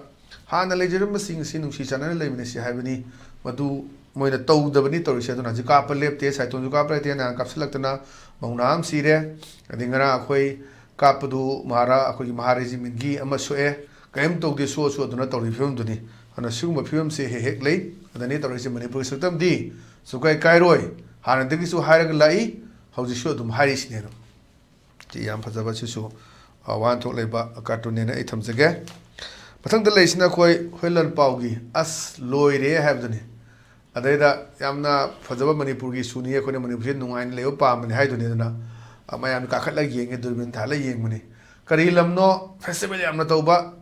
ꯍꯥꯟꯅ ꯂꯩꯖꯔꯝꯕꯁꯤꯡ ꯑꯁꯤ ꯅꯨꯡꯁꯤ ꯆꯥꯟꯅꯅ ꯂꯩꯃꯤꯟꯅꯁꯤ ꯍꯥꯏꯕꯅꯤ꯫ ꯃꯗꯨ ꯃꯣꯏꯅ ꯇꯧꯗꯕꯅꯤ ꯇꯧꯔꯤꯁꯦ꯫ ꯑꯗꯨꯅ ꯍꯧꯖꯤꯛ ꯀꯥꯞꯄ ꯂꯦꯞꯇꯦ, ꯁꯥꯏꯇꯣꯟꯁꯨ ꯀꯥꯞꯄ ꯂꯦꯞꯇꯦ, ꯅꯍꯥꯟ ꯀꯥꯞꯁꯤꯜꯂꯛꯇꯅ ꯃꯧꯅꯥ ꯑꯃ ꯁꯤꯔꯦ꯫ ꯑꯗꯩ ꯉꯔꯥꯡ ꯑꯩꯈꯣꯏ ꯀꯥꯞꯄꯗꯨ ꯃꯍꯥꯔꯥ-, ꯑꯩꯈꯣꯏꯒꯤ ꯃꯍꯥ regiment ꯀꯤ ꯑꯃ ꯁꯣꯛꯑꯦ꯫ ꯀꯔꯤꯝ ꯇꯧꯗꯦ, ꯁꯣꯛꯑꯁꯨ ꯑꯗꯨꯅ ꯇꯧꯔꯤꯕ ꯐꯤꯕꯝꯗꯨꯅꯤ꯫ ꯑꯗꯨꯅ ꯁꯤꯒꯨꯝꯕ ꯐꯤꯕꯝꯁꯦ ꯍꯦꯛ ꯍꯦꯛ ꯂꯩ꯫ ꯑꯗꯅꯤ ꯇꯧꯔꯤꯁꯦ, ꯃꯅꯤꯄꯨꯔꯒꯤ ꯁꯛꯇꯝꯗꯤ ꯁꯨꯀꯥꯏ ꯀꯥꯏꯔꯣꯏ꯫ ꯍꯥꯟꯅꯗꯒꯤꯁꯨ ꯍꯥꯏꯔꯒ ꯂꯥꯛꯏ, ꯍꯧꯖꯤꯛꯁꯨ ꯑꯗꯨꯝ ꯍꯥꯏꯔꯤꯁꯤꯅꯦ꯫ ꯑꯗꯨꯝ ꯁꯤ ꯌꯥꯝ ꯐꯖꯕ, ꯁꯤꯁꯨ, ꯑ, ꯋꯥꯍꯟꯊꯣꯛ ꯂꯩꯕ cartoon ꯅꯦꯅ ꯑꯩ ꯊꯝꯖꯒꯦ꯫ ꯃꯊꯪꯗ ꯂꯩꯔꯤꯁꯤꯅ ꯑꯩꯈꯣꯏ ꯍꯨꯏꯂꯟ ꯄꯥꯎꯒꯤ "ꯑꯁ ꯂꯣꯏꯔꯦ" ꯍꯥꯏꯕꯗꯨꯅꯤ꯫ ꯑꯗꯩꯗ ꯌꯥꯝꯅ ꯐꯖꯕ ꯃꯅꯤꯄꯨꯔꯒꯤ ꯏꯁꯨꯅꯤ, ꯑꯩꯈꯣꯏꯅ ꯃꯅꯤꯄꯨꯔꯁꯦ ꯅꯨꯡꯉꯥꯏꯅ ꯂꯩꯕ ꯄꯥꯝꯕꯅꯤ ꯍꯥꯏꯗꯨꯅꯤ꯫ ꯑꯗꯨꯅ, ꯑ, ꯃꯌꯥꯝ ꯀꯥꯈꯠꯂꯒ ꯌꯦꯡꯉꯦ, ꯗꯨꯔꯕꯤꯟ ꯊꯥꯜꯂꯒ ꯌꯦꯡꯕꯅꯤ꯫ ꯀꯔꯤ ꯂꯝꯅꯣ festival ꯌꯥꯝꯅ ꯇꯧꯕ?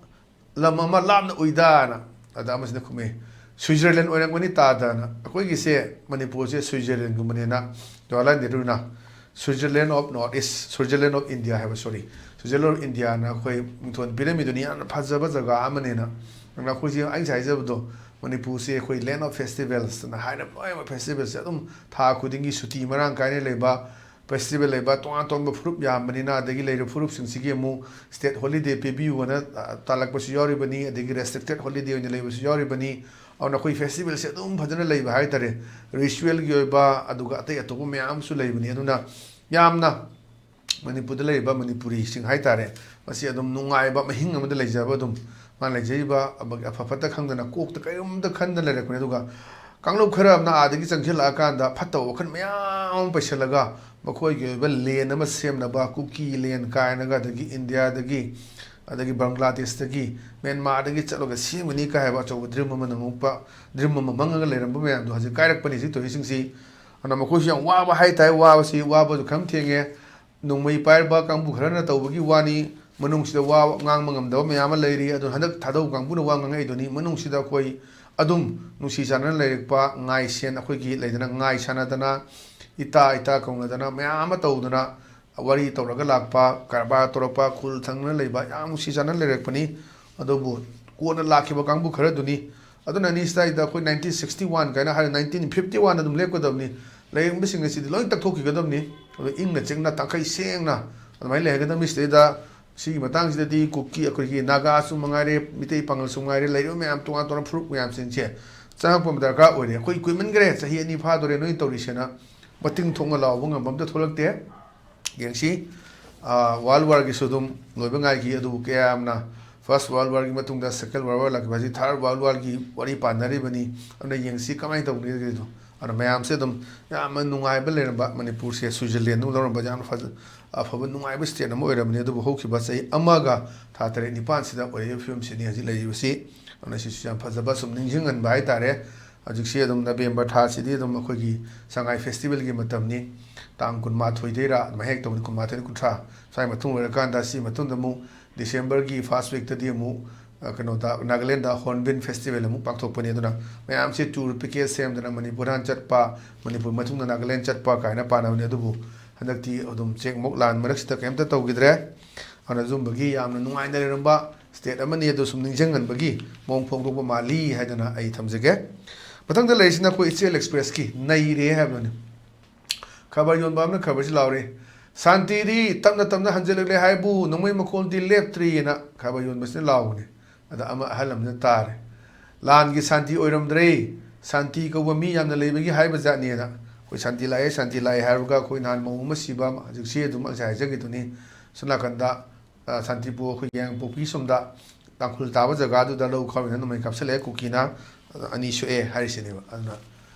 ꯂꯝ ꯑꯃ ꯂꯥꯞꯅ ꯎꯏꯗꯥꯅ꯫ ꯑꯗ ꯑꯃꯁꯤꯅ ꯈꯨꯝꯃꯤ, "Switzerland ꯑꯣꯏꯔꯝꯒꯅꯤ ꯇꯥꯗꯅ"꯫ ꯑꯩꯈꯣꯏꯒꯤꯁꯦ ꯃꯅꯤꯄꯨꯔꯁꯦ Switzerland ꯒꯨꯝꯕꯅꯦꯅ Jawaharlal ꯅꯦꯍꯔꯨꯅ Switzerland of North East, Switzerland of India ꯍꯥꯏꯕ, sorry, Switzerland of India ꯅ ꯑꯩꯈꯣꯏ ꯃꯤꯡꯊꯣꯟ ꯄꯤꯔꯝꯃꯤꯗꯨꯅꯤ, ꯌꯥꯝꯅ ꯐꯖꯕ ꯖꯒꯥ ꯑꯃꯅꯦꯅ꯫ ꯑꯗꯨꯅ ꯑꯩꯈꯣꯏꯁꯦ, ꯑꯩ ꯉꯁꯥꯏ ꯍꯥꯏꯖꯕꯗꯣ, ꯃꯅꯤꯄꯨꯔꯁꯦ ꯑꯩꯈꯣꯏ land of festivals ꯅ ꯍꯥꯏꯅ ꯂꯣꯏꯅꯃꯛ festival ꯁꯦ ꯑꯗꯨꯝ ꯊꯥ ꯈꯨꯗꯤꯡꯒꯤ ꯁꯨꯇꯤ ꯃꯔꯥꯡ ꯀꯥꯏꯅ ꯂꯩꯕ, festival ꯂꯩꯕ, ꯇꯣꯉꯥꯟ ꯇꯣꯉꯥꯟꯕ ꯐꯨꯔꯨꯞ ꯌꯥꯝꯕꯅꯤꯅ, ꯑꯗꯒꯤ ꯂꯩꯔꯤꯕ ꯐꯨꯔꯨꯞꯁꯤꯡꯁꯤꯒꯤ ꯑꯃꯨꯛ state holiday ꯄꯤꯕꯤꯌꯨꯅ, ꯑ, ꯇꯥꯜꯂꯛꯄꯁꯨ ꯌꯥꯎꯔꯤꯕꯅꯤ, ꯑꯗꯒꯤ restricted holiday ꯑꯣꯏꯅ ꯂꯩꯕꯁꯨ ꯌꯥꯎꯔꯤꯕꯅꯤ꯫ ꯑꯗꯨꯅ ꯑꯩꯈꯣꯏ festival ꯁꯦ ꯑꯗꯨꯝ ꯐꯖꯅ ꯂꯩꯕ ꯍꯥꯏꯇꯥꯔꯦ, ritual ꯒꯤ ꯑꯣꯏꯕ, ꯑꯗꯨꯒ ꯑꯇꯩ ꯑꯇꯣꯞꯄ ꯃꯌꯥꯝ ꯑꯃꯁꯨ ꯂꯩꯕꯅꯤ꯫ ꯑꯗꯨꯅ ꯌꯥꯝꯅ ꯃꯅꯤꯄꯨꯔꯗ ꯂꯩꯔꯤꯕ ꯃꯅꯤꯄꯨꯔꯤꯁꯤꯡ ꯍꯥꯏꯇꯥꯔꯦ, ꯃꯁꯤ ꯑꯗꯨꯝ ꯅꯨꯡꯉꯥꯏꯕ ꯃꯍꯤꯡ ꯑꯃꯗ ꯂꯩꯖꯕ, ꯑꯗꯨꯝ ꯃꯥꯅ ꯂꯩꯖꯔꯤꯕ ꯑꯐ ꯐꯠꯇ ꯈꯪꯗꯅ, ꯀꯣꯛꯇ ꯀꯔꯤꯒꯨꯝꯕꯗ ꯈꯟꯗꯅ ꯂꯩꯔꯛꯄꯅꯤ꯫ ꯑꯗꯨꯒ ꯀꯥꯡꯂꯨꯞ ꯈꯔ ꯑꯃꯅ ꯑꯥꯗꯒꯤ ꯆꯪꯁꯤꯜꯂꯛꯑꯀꯥꯟꯗ ꯐꯠꯇꯕ ꯋꯥꯈꯜ ꯃꯌꯥꯝ ꯑꯃ ꯄꯩꯁꯜꯂꯒ ꯃꯈꯣꯏꯒꯤ ꯑꯣꯏꯕ ꯂꯦꯟ ꯑꯃ ꯁꯦꯝꯅꯕ, ꯀꯨꯀꯤ ꯂꯦꯟ ꯀꯥꯏꯅꯒ, ꯑꯗꯒꯤ ꯏꯟꯗꯤꯌꯥꯗꯒꯤ, ꯑꯗꯒꯤ ꯕꯪꯒ꯭ꯂꯥꯗꯦꯁꯇꯒꯤ, ꯃ꯭ꯌꯥꯟꯃꯥꯔꯗꯒꯤ ꯆꯠꯂꯒ ꯁꯦꯝꯒꯅꯤ ꯀꯥꯏ ꯍꯥꯏꯕ ꯑꯆꯧꯕ dream ꯑꯃꯅ ꯃꯨꯛꯄ, dream ꯑꯃ ꯃꯪꯉꯒ ꯂꯩꯔꯝꯕ ꯃꯌꯥꯝꯗꯣ ꯍꯧꯖꯤꯛ ꯀꯥꯏꯔꯛꯄꯅꯤ ꯍꯧꯖꯤꯛ ꯇꯧꯔꯤꯁꯤꯡꯁꯤ꯫ ꯑꯗꯨꯅ ꯃꯈꯣꯏꯁꯨ ꯌꯥꯝ ꯋꯥꯕ ꯍꯥꯏꯇꯥꯔꯦ, ꯋꯥꯕꯁꯤ, ꯋꯥꯕꯁꯨ ꯈꯔ ꯊꯦꯡꯉꯦ꯫ ꯅꯣꯡꯃꯩ ꯄꯥꯏꯔꯕ ꯀꯥꯡꯕꯨ ꯈꯔꯅ ꯇꯧꯕꯒꯤ ꯋꯥꯅꯤ, ꯃꯅꯨꯡꯁꯤꯗ ꯋꯥ ꯉꯥꯡꯕ ꯉꯝꯗꯕ ꯃꯌꯥꯝ ꯑꯃ ꯂꯩꯔꯤ꯫ ꯑꯗꯨꯅ ꯍꯟꯗꯛ ꯊꯥꯗꯧ ꯀꯥꯡꯕꯨꯅ ꯋꯥ ꯉꯥꯡꯉꯛꯏꯗꯨꯅꯤ, ꯃꯅꯨꯡꯁꯤꯗ ꯑꯩꯈꯣꯏ ꯑꯗꯨꯝ ꯅꯨꯡꯁꯤ ꯆꯥꯟꯅꯅ ꯂꯩꯔꯛꯄ, ꯉꯥꯏꯁꯦꯟ ꯑꯩꯈꯣꯏꯒꯤ ꯂꯩꯗꯅ, ꯉꯥꯏ ꯁꯥꯟꯅꯗꯅ, ꯏꯇꯥ ꯏꯇꯥ ꯀꯧꯅꯗꯅ ꯃꯌꯥꯝ ꯑꯃ ꯇꯧꯗꯅ, ꯋꯥꯔꯤ ꯇꯧꯔꯒ ꯂꯥꯛꯄ, ꯀꯔꯕꯥꯔ ꯇꯧꯔꯛꯄ, ꯈꯨꯜ ꯊꯪꯅꯅ ꯂꯩꯕ, ꯌꯥꯝ ꯅꯨꯡꯁꯤ ꯆꯥꯟꯅꯅ ꯂꯩꯔꯛꯄꯅꯤ꯫ ꯑꯗꯨꯕꯨ ꯀꯣꯟꯅ ꯂꯥꯛꯈꯤꯕ ꯀꯥꯡꯕꯨ ꯈꯔꯗꯨꯅꯤ꯫ ꯑꯗꯨꯅꯅꯤ ꯁꯤꯗꯩꯗ ꯑꯩꯈꯣꯏ nineteen sixty one ꯀꯥꯏꯅ ꯍꯥꯏꯔ, nineteen fifty one ꯑꯗꯨꯝ ꯂꯦꯞꯀꯗꯕꯅꯤ꯫ ꯂꯩꯔꯝꯕꯁꯤꯡ ꯑꯁꯤꯗꯤ ꯂꯣꯏ ꯇꯛꯊꯣꯛꯈꯤꯒꯗꯕꯅꯤ꯫ ꯑꯗꯨ ꯏꯪꯅ ꯆꯤꯛꯅ, ꯇꯥꯡꯈꯩ ꯁꯦꯡꯅ ꯑꯗꯨꯃꯥꯏꯅ ꯂꯩꯒꯗꯕꯅꯤ꯫ ꯁꯤꯗꯩꯗ ꯁꯤꯒꯤ ꯃꯇꯥꯡꯁꯤꯗꯗꯤ ꯀꯨꯀꯤ, ꯑꯩꯈꯣꯏꯒꯤ ꯅꯥꯒꯥꯁꯨ ꯃꯉꯥꯏꯔꯦ, ꯃꯤꯇꯩ ꯄꯥꯉꯜꯁꯨ ꯃꯉꯥꯏꯔꯦ, ꯂꯩꯔꯤꯕ ꯃꯌꯥꯝ, ꯇꯣꯉꯥꯟ ꯇꯣꯉꯥꯟꯕ ꯐꯨꯔꯨꯞ ꯃꯌꯥꯝꯁꯤꯡꯁꯦ ꯆꯪꯉꯛꯄ ꯑꯃ ꯗꯔꯀꯥꯔ ꯑꯣꯏꯔꯦ꯫ ꯑꯩꯈꯣꯏ ꯀꯨꯏꯃꯟꯈ꯭ꯔꯦ, ꯆꯍꯤ ꯑꯅꯤ ꯐꯥꯗꯣꯔꯦ ꯅꯣꯏꯅ ꯇꯧꯔꯤꯁꯦꯅ ꯃꯇꯤꯡ ꯊꯣꯛꯅ ꯂꯥꯎꯕ ꯉꯝꯕ ꯑꯝꯇ ꯊꯣꯛꯂꯛꯇꯦ꯫ ꯌꯦꯡꯁꯤ꯫ ꯑꯥ, World War ꯒꯤꯁꯨ ꯑꯗꯨꯝ ꯂꯣꯏꯕ ꯉꯥꯏꯈꯤ, ꯑꯗꯨꯕꯨ ꯀꯌꯥꯝꯅ First World War ꯒꯤ ꯃꯇꯨꯡꯗ Second World War ꯂꯥꯛꯈꯤꯕ ꯍꯥꯏꯁꯤ Third World War ꯒꯤ ꯋꯥꯔꯤ ꯄꯥꯟꯅꯔꯤꯕꯅꯤ꯫ ꯑꯗꯨꯅ ꯌꯦꯡꯁꯤ ꯀꯃꯥꯏꯅ ꯇꯧꯒꯅꯤꯗꯣ꯫ ꯑꯗꯨꯅ ꯃꯌꯥꯝꯁꯦ ꯑꯗꯨꯝ ꯌꯥꯝꯅ ꯅꯨꯡꯉꯥꯏꯕ ꯂꯩꯔꯝꯕ, ꯃꯅꯤꯄꯨꯔꯁꯦ Switzerland ꯗꯧꯅ ꯂꯧꯔꯝꯕ ꯌꯥꯝꯅ ꯐꯖ-, ꯑꯐꯕ ꯅꯨꯡꯉꯥꯏꯕ state ꯑꯃ ꯑꯣꯏꯔꯝꯕꯅꯤ꯫ ꯑꯗꯨꯕꯨ ꯍꯧꯈꯤꯕ ꯆꯍꯤ ꯑꯃꯒ ꯊꯥ ꯇꯔꯦꯠ ꯅꯤꯄꯥꯟꯁꯤꯗ ꯑꯣꯏꯔꯛꯏꯕ ꯐꯤꯕꯝꯁꯤꯅꯤ ꯍꯧꯖꯤꯛ ꯂꯩꯔꯤꯕꯁꯤ꯫ ꯑꯗꯨꯅ ꯁꯤꯁꯨ ꯌꯥꯝ ꯐꯖꯕ, ꯁꯨꯝ ꯅꯤꯡꯁꯤꯡꯍꯟꯕ ꯍꯥꯏꯇꯥꯔꯦ꯫ ꯍꯧꯖꯤꯛꯁꯤ ꯑꯗꯨꯝ November ꯊꯥꯁꯤꯗꯤ ꯑꯗꯨꯝ ꯑꯩꯈꯣꯏꯒꯤ ꯁꯉꯥꯏ festival ꯒꯤ ꯃꯇꯝꯅꯤ꯫ ꯇꯥꯡ ꯀꯨꯟꯃꯥꯊꯣꯏꯗꯩꯔ ꯑꯗꯨꯃꯥꯏꯅ ꯍꯦꯛ ꯇꯧꯕꯅꯤ, ꯀꯨꯟꯃꯥꯊꯣꯏ, ꯀꯨꯟꯊ꯭ꯔꯥ ꯁ꯭ꯋꯥꯏ ꯃꯇꯨꯡ ꯑꯣꯏꯔꯀꯥꯟꯗ, ꯁꯤ ꯃꯇꯨꯡꯗ ꯑꯃꯨꯛ December ꯒꯤ first week ꯇꯗꯤ ꯑꯃꯨꯛ, ꯑ, ꯀꯩꯅꯣꯗ, Nagaland ꯗ Hornbill Festival ꯑꯃꯨꯛ ꯄꯥꯡꯊꯣꯛꯄꯅꯤ꯫ ꯑꯗꯨꯅ ꯃꯌꯥꯝꯁꯤ tour package ꯁꯦꯝꯗꯅ ꯃꯅꯤꯄꯨꯔ ꯍꯥꯟꯅ ꯆꯠꯄ, ꯃꯅꯤꯄꯨꯔ ꯃꯇꯨꯡꯗ Nagaland ꯆꯠꯄ ꯀꯥꯏꯅ ꯄꯥꯅꯕꯅꯤ꯫ ꯑꯗꯨꯕꯨ ꯍꯟꯗꯛꯇꯤ ꯑꯗꯨꯝ ꯆꯦꯛꯃꯨꯛ ꯂꯥꯟ ꯃꯔꯛꯁꯤꯗ ꯀꯩꯝꯇ ꯇꯧꯈꯤꯗ꯭ꯔꯦ꯫ ꯑꯗꯨꯅ ꯑꯗꯨꯝꯕꯒꯤ ꯌꯥꯝꯅ ꯅꯨꯡꯉꯥꯏꯅ ꯂꯩꯔꯝꯕ state ꯑꯃꯅꯤ꯫ ꯑꯗꯨ ꯁꯨꯝ ꯅꯤꯡꯁꯤꯡꯍꯟꯕꯒꯤ ꯃꯑꯣꯡ ꯐꯣꯡꯗꯣꯛꯄ ꯃꯥꯜꯂꯤ ꯍꯥꯏꯗꯅ ꯑꯩ ꯊꯝꯖꯒꯦ꯫ ꯃꯊꯪꯗ ꯂꯩꯔꯤꯁꯤꯅ ꯑꯩꯈꯣꯏ ꯏꯆꯦꯜ Express ꯀꯤ ꯅꯩꯔꯦ ꯍꯥꯏꯕꯗꯨꯅꯤ꯫ ꯈꯕꯔ ꯌꯣꯟꯕ ꯑꯃꯅ ꯈꯕꯔꯁꯤ ꯂꯥꯎꯔꯦ, "ꯁꯥꯟꯇꯤꯗꯤ ꯇꯞꯅ ꯇꯞꯅ ꯍꯟꯖꯤꯜꯂꯛꯂꯦ ꯍꯥꯏꯕꯨ, ꯅꯣꯡꯃꯩ ꯃꯈꯣꯜꯗꯤ ꯂꯦꯞꯇ꯭ꯔꯤꯑꯅ" ꯈꯕꯔ ꯌꯣꯟꯕꯁꯤꯅ ꯂꯥꯎꯕꯅꯤ꯫ ꯑꯗ ꯑꯃ, ꯑꯍꯜ ꯑꯃꯅ ꯇꯥꯔꯦ, "ꯂꯥꯟꯒꯤ ꯁꯥꯟꯇꯤ ꯑꯣꯏꯔꯝꯗ꯭ꯔꯦ, ꯁꯥꯟꯇꯤ ꯀꯧꯕ ꯃꯤ ꯌꯥꯝꯅ ꯂꯩꯕꯒꯤ ꯍꯥꯏꯕ ꯖꯥꯠꯅꯦꯅ꯫ ꯑꯩꯈꯣꯏ ꯁꯥꯟꯇꯤ ꯂꯥꯛꯑꯦ, ꯁꯥꯟꯇꯤ ꯂꯥꯛꯑꯦ" ꯍꯥꯏꯔꯒ ꯑꯩꯈꯣꯏ ꯅꯍꯥꯟ ꯃꯧ ꯑꯃ ꯁꯤꯕ ꯑꯃ, ꯍꯧꯖꯤꯛꯁꯤ ꯑꯗꯨꯝ ꯉꯁꯥꯏ ꯍꯥꯏꯖꯈꯤꯗꯨꯅꯤ꯫ ꯁꯣꯝ ꯅꯥꯀꯟꯗ, ꯑ, ꯁꯥꯟꯇꯤꯄꯨꯔ, ꯑꯩꯈꯣꯏ ꯌꯥꯏꯉꯪꯄꯣꯛꯄꯤ ꯁꯣꯝꯗ ꯇꯥꯡꯈꯨꯜ ꯇꯥꯕ ꯖꯒꯥꯗꯨꯗ ꯂꯧ ꯈꯥꯎꯔꯤꯅ ꯅꯣꯡꯃꯩ ꯀꯥꯞꯁꯤꯜꯂꯛꯑꯦ ꯀꯨꯀꯤꯅ꯫ ꯑꯗ ꯑꯅꯤ ꯁꯣꯛꯑꯦ ꯍꯥꯏꯔꯤꯁꯤꯅꯦꯕ꯫ ꯑꯗꯨꯅ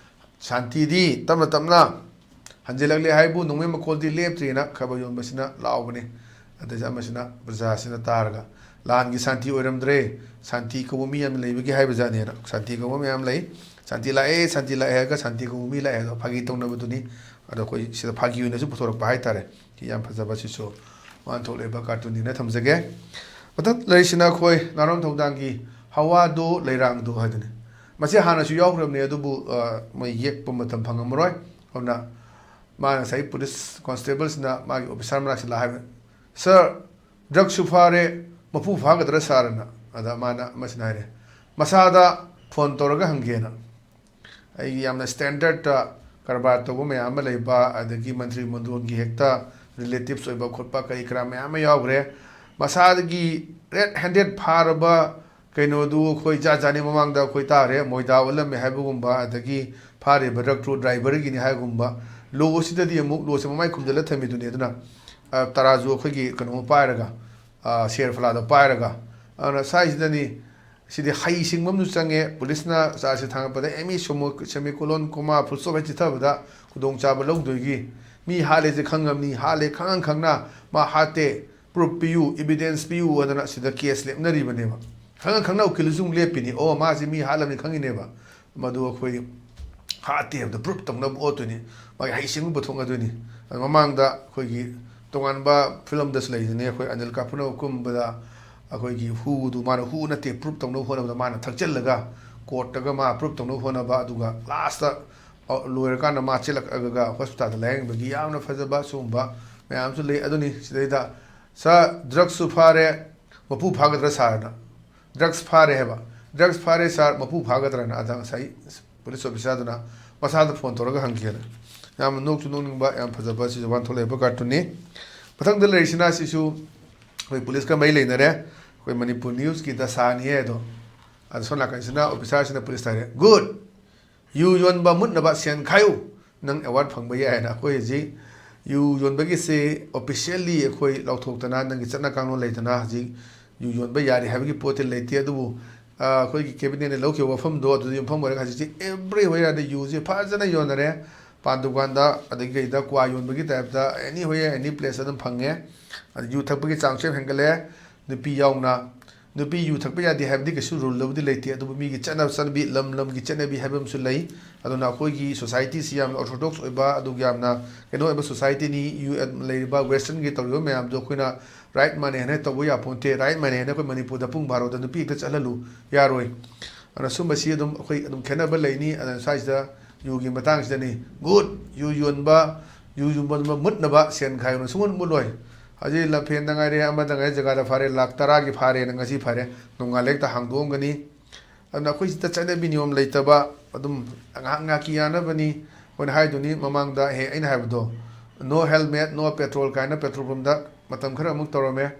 ꯁꯥꯟꯇꯤꯗꯤ ꯇꯞꯅ ꯇꯞꯅ ꯍꯟꯖꯤꯜꯂꯛꯂꯦ ꯍꯥꯏꯕꯨ, ꯅꯣꯡꯃꯩ ꯃꯈꯣꯜꯗꯤ ꯂꯦꯞꯇ꯭ꯔꯤꯅ ꯈꯕꯔ ꯌꯣꯟꯕꯁꯤꯅ ꯂꯥꯎꯕꯅꯤ꯫ ꯑꯗꯩꯁꯦ ꯑꯃꯁꯤꯅ ꯄ꯭ꯔꯖꯥꯁꯤꯅ ꯇꯥꯔꯒ, "ꯂꯥꯟꯒꯤ ꯁꯥꯟꯇꯤ ꯑꯣꯏꯔꯝꯗ꯭ꯔꯦ, ꯁꯥꯟꯇꯤ ꯀꯧꯕ ꯃꯤ ꯌꯥꯝꯅ ꯂꯩꯕꯒꯤ ꯍꯥꯏꯕ ꯖꯥꯠꯅꯦꯅ"꯫ ꯁꯥꯟꯇꯤ ꯀꯧꯕ ꯃꯌꯥꯝ ꯂꯩ, ꯁꯥꯟꯇꯤ ꯂꯥꯛꯑꯦ, ꯁꯥꯟꯇꯤ ꯂꯥꯛꯑꯦ ꯍꯥꯏꯔꯒ ꯁꯥꯟꯇꯤ ꯀꯧꯕ ꯃꯤ ꯂꯥꯛꯑꯦ ꯍꯥꯏꯗꯣ ꯐꯥꯒꯤ ꯇꯧꯅꯕꯗꯨꯅꯤ꯫ ꯑꯗꯣ ꯑꯩꯈꯣꯏ ꯁꯤꯗ ꯐꯥꯒꯤ ꯑꯣꯏꯅꯁꯨ ꯄꯨꯊꯣꯔꯛꯄ ꯍꯥꯏꯇꯥꯔꯦ꯫ ꯁꯤ ꯌꯥꯝ ꯐꯖꯕ, ꯁꯤꯁꯨ ꯋꯥꯍꯟꯊꯣꯛ ꯂꯩꯕ cartoon ꯅꯤꯅ ꯊꯝꯖꯒꯦ꯫ ꯃꯊꯪ ꯂꯩꯔꯤꯁꯤꯅ ꯑꯩꯈꯣꯏ ꯅꯥꯔꯣꯟ ꯊꯧꯗꯥꯡꯒꯤ ꯍꯋꯥꯗꯣ ꯂꯩꯔꯥꯡꯗꯣ ꯍꯥꯏꯗꯨꯅꯤ꯫ ꯃꯁꯤ ꯍꯥꯟꯅꯁꯨ ꯌꯥꯎꯈ꯭ꯔꯕꯅꯤ, ꯑꯗꯨꯕꯨ ꯃꯣꯏ ꯌꯦꯛꯄ ꯃꯇꯝ ꯐꯪꯉꯝꯃꯔꯣꯏ꯫ ꯑꯗꯨꯅ ꯃꯥꯅ ꯉꯁꯥꯏ ꯄꯨꯂꯤꯁ ꯀꯣꯟꯁꯇꯦꯕꯜꯁꯤꯅ ꯃꯥꯒꯤ ꯑꯣꯐꯤꯁꯥꯔ ꯃꯅꯥꯛꯁꯤꯗ ꯍꯥꯏꯕ, "ꯁꯥꯔ, ꯗ꯭ꯔꯒꯁꯨ ꯐꯥꯔꯦ, ꯃꯄꯨ ꯐꯥꯒꯗ꯭ꯔꯥ ꯁꯥꯔꯅ?" ꯑꯗ ꯃꯥꯅ ꯃꯁꯤꯅ ꯍꯥꯏꯔꯦ, "ꯃꯁꯥꯗ ꯐꯣꯟ ꯇꯧꯔꯒ ꯍꯪꯒꯦꯅ꯫ ꯑꯩꯒꯤ ꯌꯥꯝꯅ ꯁ꯭ꯇꯦꯟꯗꯔꯠꯇ ꯀꯔꯕꯥꯔ ꯇꯧꯕ ꯃꯌꯥꯝ ꯑꯃ ꯂꯩꯕ, ꯑꯗꯒꯤ ꯃꯟꯇ꯭ꯔꯤ ꯃꯟꯗꯣꯟꯒꯤ ꯍꯦꯛꯇ ꯔꯤꯂꯦꯇꯤꯞꯁ ꯑꯣꯏꯕ ꯈꯣꯠꯄ ꯀꯔꯤ ꯀꯔꯥ ꯃꯌꯥꯝ ꯑꯃ ꯌꯥꯎꯈ꯭ꯔꯦ꯫ ꯃꯁꯥꯗꯒꯤ ꯔꯦꯗ ꯍꯦꯟꯗꯦꯗ ꯐꯥꯔꯕ ꯀꯩꯅꯣꯗꯨ ꯑꯩꯈꯣꯏ ꯖꯥꯠ ꯖꯥꯠꯅꯤ꯫ ꯃꯃꯥꯡꯗ ꯑꯩꯈꯣꯏ ꯇꯥꯔꯦ, ꯃꯣꯏꯗꯥ ꯑꯣꯜꯂꯝꯃꯦ ꯍꯥꯏꯕꯒꯨꯝꯕ, ꯑꯗꯒꯤ ꯐꯥꯔꯤꯕ ꯗ꯭ꯔꯒ ꯇ꯭ꯔꯣ ꯗ꯭ꯔꯥꯏꯚꯔꯒꯤꯅꯤ ꯍꯥꯏꯕꯒꯨꯝꯕ꯫ ꯂꯣꯁꯤꯗꯗꯤ ꯑꯃꯨꯛ ꯂꯣꯁꯦ ꯃꯃꯥꯏ ꯈꯨꯝꯖꯤꯜꯂ ꯊꯝꯃꯤꯗꯨꯅꯤ꯫ ꯑꯗꯨꯅ ꯇꯔꯥꯖꯨ ꯑꯩꯈꯣꯏꯒꯤ ꯀꯩꯅꯣ ꯄꯥꯏꯔꯒ, ꯁꯦꯔ ꯐꯂꯥꯗꯣ ꯄꯥꯏꯔꯒ꯫ ꯑꯗꯨꯅ ꯁ꯭ꯋꯥꯏꯁꯤꯗꯅꯤ꯫ ꯁꯤꯗꯤ ꯍꯩꯁꯤꯡꯕ ꯑꯃꯁꯨ ꯆꯪꯉꯦ꯫ ꯄꯨꯂꯤꯁꯅ ꯆꯥꯔꯖꯁꯦ ꯊꯥꯡꯒꯠꯄꯗ M E semicolon comma full stop hack ꯆꯤꯊꯕꯗ ꯈꯨꯗꯣꯡꯆꯥꯕ ꯂꯧꯗꯣꯏꯒꯤ꯫ ꯃꯤ ꯍꯥꯠꯂꯦꯁꯦ ꯈꯪꯉꯕꯅꯤ, ꯍꯥꯠꯂꯦ ꯈꯪꯉ ꯈꯪꯅ ꯃꯥ ꯍꯥꯠꯇꯦ, ꯄ꯭ꯔꯨꯐ ꯄꯤꯌꯨ, ꯏꯕꯤꯗꯦꯟꯁ ꯄꯤꯌꯨ ꯍꯥꯏꯗꯅ ꯁꯤꯗ ꯀꯦꯁ ꯂꯦꯞꯅꯔꯤꯕꯅꯦꯕ꯫ ꯈꯪꯉ ꯈꯪꯅ ꯎꯀꯤꯜꯗꯨꯁꯨ ꯑꯃꯨꯛ ꯂꯦꯞꯄꯤꯅꯤ꯫ ꯑꯣ, ꯃꯥꯁꯤ ꯃꯤ ꯍꯥꯠꯂꯝꯅꯤ ꯈꯪꯉꯤꯅꯦꯕ꯫ ꯃꯗꯨ ꯑꯩꯈꯣꯏ ꯍꯥꯠꯇꯦ ꯍꯥꯏꯕꯗ ꯄ꯭ꯔꯨꯐ ꯇꯧꯅꯕ ꯑꯣꯠꯇꯣꯏꯅꯤ꯫ ꯃꯥꯒꯤ ꯍꯩꯁꯤꯡꯕ ꯄꯨꯊꯣꯛꯅꯗꯣꯏꯅꯤ꯫ ꯑꯗꯨ ꯃꯃꯥꯡꯗ ꯑꯩꯈꯣꯏꯒꯤ ꯇꯣꯉꯥꯟꯕ ꯐꯤꯂꯝꯗꯁꯨ ꯂꯩꯗꯨꯅꯤ, ꯑꯩꯈꯣꯏ ꯑꯅꯤꯜ ꯀꯥꯄꯨꯔꯅ ꯀꯨꯝꯕꯗ ꯑꯩꯈꯣꯏꯒꯤ ꯍꯨꯗꯨ ꯃꯥꯅ ꯍꯨ ꯅꯠꯇꯦ ꯄ꯭ꯔꯨꯐ ꯇꯧꯅꯕ ꯍꯣꯠꯅꯕꯗ ꯃꯥꯅ ꯊꯛꯆꯤꯜꯂꯒ ꯀꯣꯔꯠꯇꯒ ꯃꯥ ꯄ꯭ꯔꯨꯐ ꯇꯧꯅꯕ ꯍꯣꯠꯅꯕ, ꯑꯗꯨꯒ ꯂꯥꯁꯇ ꯂꯣꯏꯔꯀꯥꯟꯗ ꯃꯥ ꯆꯦꯜꯂꯛꯑꯒ ꯍꯣꯁꯄꯤꯇꯥꯜꯗ ꯂꯥꯌꯦꯡꯕꯒꯤ ꯌꯥꯝꯅ ꯐꯖꯕ ꯁꯤꯒꯨꯝꯕ ꯃꯌꯥꯝꯁꯨ ꯂꯩ꯫ ꯑꯗꯨꯅꯤ ꯁꯤꯗꯩꯗ, "ꯁꯥꯔ, ꯗ꯭ꯔꯒꯁꯨ ꯐꯥꯔꯦ, ꯃꯄꯨ ꯐꯥꯒꯗ꯭ꯔꯥ ꯁꯥꯔꯅ?" "ꯗ꯭ꯔꯒꯁ ꯐꯥꯔꯦ" ꯍꯥꯏꯕ꯫ "ꯗ꯭ꯔꯒꯁ ꯐꯥꯔꯦ ꯁꯥꯔ, ꯃꯄꯨ ꯐꯥꯒꯗ꯭ꯔꯥꯅ?" ꯑꯗ ꯉꯁꯥꯏ ꯄꯨꯂꯤꯁ ꯑꯣꯐꯤꯁꯥꯔꯗꯨꯅ ꯃꯁꯥꯗ ꯐꯣꯟ ꯇꯧꯔꯒ ꯍꯪꯈꯤꯑꯅ꯫ ꯌꯥꯝꯅ ꯅꯣꯛꯁꯨ ꯅꯣꯛꯅꯤꯡꯕ, ꯌꯥꯝ ꯐꯖꯕ ꯁꯤꯁꯨ ꯋꯥꯟꯊꯣꯛꯂꯛꯏꯕ ꯀꯥꯔꯇꯨꯟꯅꯤ꯫ ꯃꯊꯪꯗ ꯂꯩꯔꯤꯁꯤꯅ ꯁꯤꯁꯨ ꯑꯩꯈꯣꯏ ꯄꯨꯂꯤꯁꯀ ꯃꯔꯤ ꯂꯩꯅꯔꯦ꯫ ꯑꯩꯈꯣꯏ ꯃꯅꯤꯄꯨꯔ ꯅ꯭ꯌꯨꯁꯀꯤ ꯗꯁꯥꯅꯤ ꯍꯥꯏꯗꯣ꯫ ꯑꯗ ꯁꯣꯝ ꯅꯥꯀꯟꯁꯤꯅ ꯑꯣꯐꯤꯁꯥꯔꯁꯤꯅ ꯄꯨꯂꯤꯁꯇ ꯍꯥꯏꯔꯦ, "ꯒꯨꯗ! ꯌꯨ ꯌꯣꯟꯕ ꯃꯨꯠꯅꯕ ꯁꯦꯟ ꯈꯥꯏꯌꯨ, ꯅꯪ ꯑꯦꯋꯥꯔꯗ ꯐꯪꯕ ꯌꯥꯏ" ꯍꯥꯏꯅ꯫ ꯑꯩꯈꯣꯏ ꯍꯧꯖꯤꯛ ꯌꯨ ꯌꯣꯟꯕꯒꯤꯁꯦ ꯑꯣꯐꯤꯁꯤꯌꯦꯜꯂꯤ ꯑꯩꯈꯣꯏ ꯂꯥꯎꯊꯣꯛꯇꯅ, ꯅꯪꯒꯤ ꯆꯠꯅ ꯀꯥꯡꯂꯣꯟ ꯂꯩꯇꯅ ꯍꯧꯖꯤꯛ ꯌꯨ ꯌꯣꯟꯕ ꯌꯥꯔꯦ ꯍꯥꯏꯕꯒꯤ ꯄꯣꯠꯇꯤ ꯂꯩꯇꯦ꯫ ꯑꯗꯨꯕꯨ, ꯑ, ꯑꯩꯈꯣꯏꯒꯤ ꯀꯦꯕꯤꯅꯦꯠꯅ ꯂꯧꯈꯤꯕ ꯋꯥꯐꯝꯗꯣ ꯑꯗꯨꯗ ꯌꯨꯝꯐꯝ ꯑꯣꯏꯔꯒ ꯍꯧꯖꯤꯛꯇꯤ ꯑꯦꯕ꯭ꯔꯤꯋꯦꯌꯔꯗ ꯌꯨꯁꯦ ꯐꯖꯅ ꯌꯣꯟꯅꯔꯦ꯫ ꯄꯥꯟ ꯗꯨꯀꯥꯟꯗ, ꯑꯗꯒꯤ ꯀꯩꯗ, ꯀ꯭ꯋꯥ ꯌꯣꯟꯕꯒꯤ ꯇꯥꯏꯞꯇ ꯑꯦꯅꯤ ꯍꯣꯌꯔ, ꯑꯦꯅꯤ ꯄ꯭ꯂꯦꯁ ꯑꯗꯨꯝ ꯐꯪꯉꯦ꯫ ꯑꯗ ꯌꯨ ꯊꯛꯄꯒꯤ ꯆꯥꯡꯁꯨ ꯌꯥꯝ ꯍꯦꯟꯒꯠꯂꯦ, ꯅꯨꯄꯤ ꯌꯥꯎꯅ꯫ ꯅꯨꯄꯤ ꯌꯨ ꯊꯛꯄ ꯌꯥꯗꯦ ꯍꯥꯏꯕꯗꯤ ꯀꯩꯁꯨ ꯔꯨꯜꯗꯕꯨꯗꯤ ꯂꯩꯇꯦ, ꯑꯗꯨꯕꯨ ꯃꯤꯒꯤ ꯆꯠꯅ ꯆꯠꯅꯕꯤ, ꯂꯝ ꯂꯝꯒꯤ ꯆꯠꯅꯕꯤ ꯍꯥꯏꯕ ꯑꯃꯁꯨ ꯂꯩ꯫ ꯑꯗꯨꯅ ꯑꯩꯈꯣꯏꯒꯤ ꯁꯣꯁꯥꯏꯇꯤꯁꯤ ꯌꯥꯝꯅ ꯑꯣꯔꯊꯣꯗꯣꯛꯁ ꯑꯣꯏꯕ, ꯑꯗꯨꯒ ꯌꯥꯝꯅ ꯀꯩꯅꯣ ꯑꯣꯏꯕ ꯁꯣꯁꯥꯏꯇꯤꯅꯤ꯫ ꯌꯨ-, ꯂꯩꯔꯤꯕ ꯋꯦꯁꯇꯔꯟꯒꯤ ꯇꯧꯔꯤꯕ ꯃꯌꯥꯝꯗꯣ ꯑꯩꯈꯣꯏꯅ ꯔꯥꯏꯠ ꯃꯥꯟꯅꯩ ꯍꯥꯏꯅ ꯇꯧꯕ ꯌꯥꯄꯣꯟꯇꯦ꯫ ꯔꯥꯏꯠ ꯃꯥꯟꯅꯩ ꯍꯥꯏꯅ ꯑꯩꯈꯣꯏ ꯃꯅꯤꯄꯨꯔꯗ ꯄꯨꯡ ꯕꯥꯔꯣꯗ ꯅꯨꯄꯤ ꯍꯦꯛꯇ ꯆꯠꯍꯜꯂꯨ ꯌꯥꯔꯣꯏ꯫ ꯑꯗꯨꯅ ꯁꯨꯝꯕꯁꯤ ꯑꯗꯨꯝ ꯑꯩꯈꯣꯏ ꯑꯗꯨꯝ ꯈꯦꯠꯅꯕ ꯂꯩꯅꯤ꯫ ꯑꯗꯨꯅ ꯁ꯭ꯋꯥꯏꯁꯤꯗ ꯌꯨꯒꯤ ꯃꯇꯥꯡꯁꯤꯗꯅꯤ꯫ ꯒꯨꯗ! ꯌꯨ ꯌꯣꯟꯕ, ꯌꯨ ꯌꯣꯟꯕ ꯃꯨꯠꯅꯕ ꯁꯦꯟ ꯈꯥꯏꯌꯨꯅ ꯁꯨꯡꯃꯨꯠ ꯃꯨꯠꯂꯣꯏ꯫ ꯍꯧꯖꯤꯛ ꯂꯝꯐꯦꯟꯗ ꯉꯥꯏꯔꯦ, ꯑꯃꯗ ꯉꯥꯏꯔꯦ, ꯖꯒꯥꯗ ꯐꯥꯔꯦ, ꯂꯥꯛ ꯇꯔꯥꯒꯤ ꯐꯥꯔꯦꯅ ꯉꯁꯤ ꯐꯥꯔꯦ, ꯅꯣꯡꯉꯥꯜꯂꯦ ꯍꯦꯛꯇ ꯍꯥꯡꯗꯣꯛꯑꯝꯒꯅꯤ꯫ ꯑꯗꯨꯅ ꯑꯩꯈꯣꯏ ꯁꯤꯗ ꯆꯠꯅꯕꯤ ꯅꯤꯌꯣꯝ ꯂꯩꯇꯕ, ꯑꯗꯨꯝ ꯉꯥꯏꯍꯥꯛ ꯉꯥꯏꯍꯥꯛꯀꯤ ꯌꯥꯅꯕꯅꯤ꯫ ꯑꯩꯈꯣꯏꯅ ꯍꯥꯏꯗꯨꯅꯤ ꯃꯃꯥꯡꯗ ꯍꯦꯛ ꯑꯩꯅ ꯍꯥꯏꯕꯗꯣ, "No helmet, no petrol" ꯀꯥꯏꯅ ꯄꯦꯇ꯭ꯔꯣꯜ ꯄꯝꯗ ꯃꯇꯝ ꯈꯔ ꯑꯃꯨꯛ ꯇꯧꯔꯝꯃꯦ꯫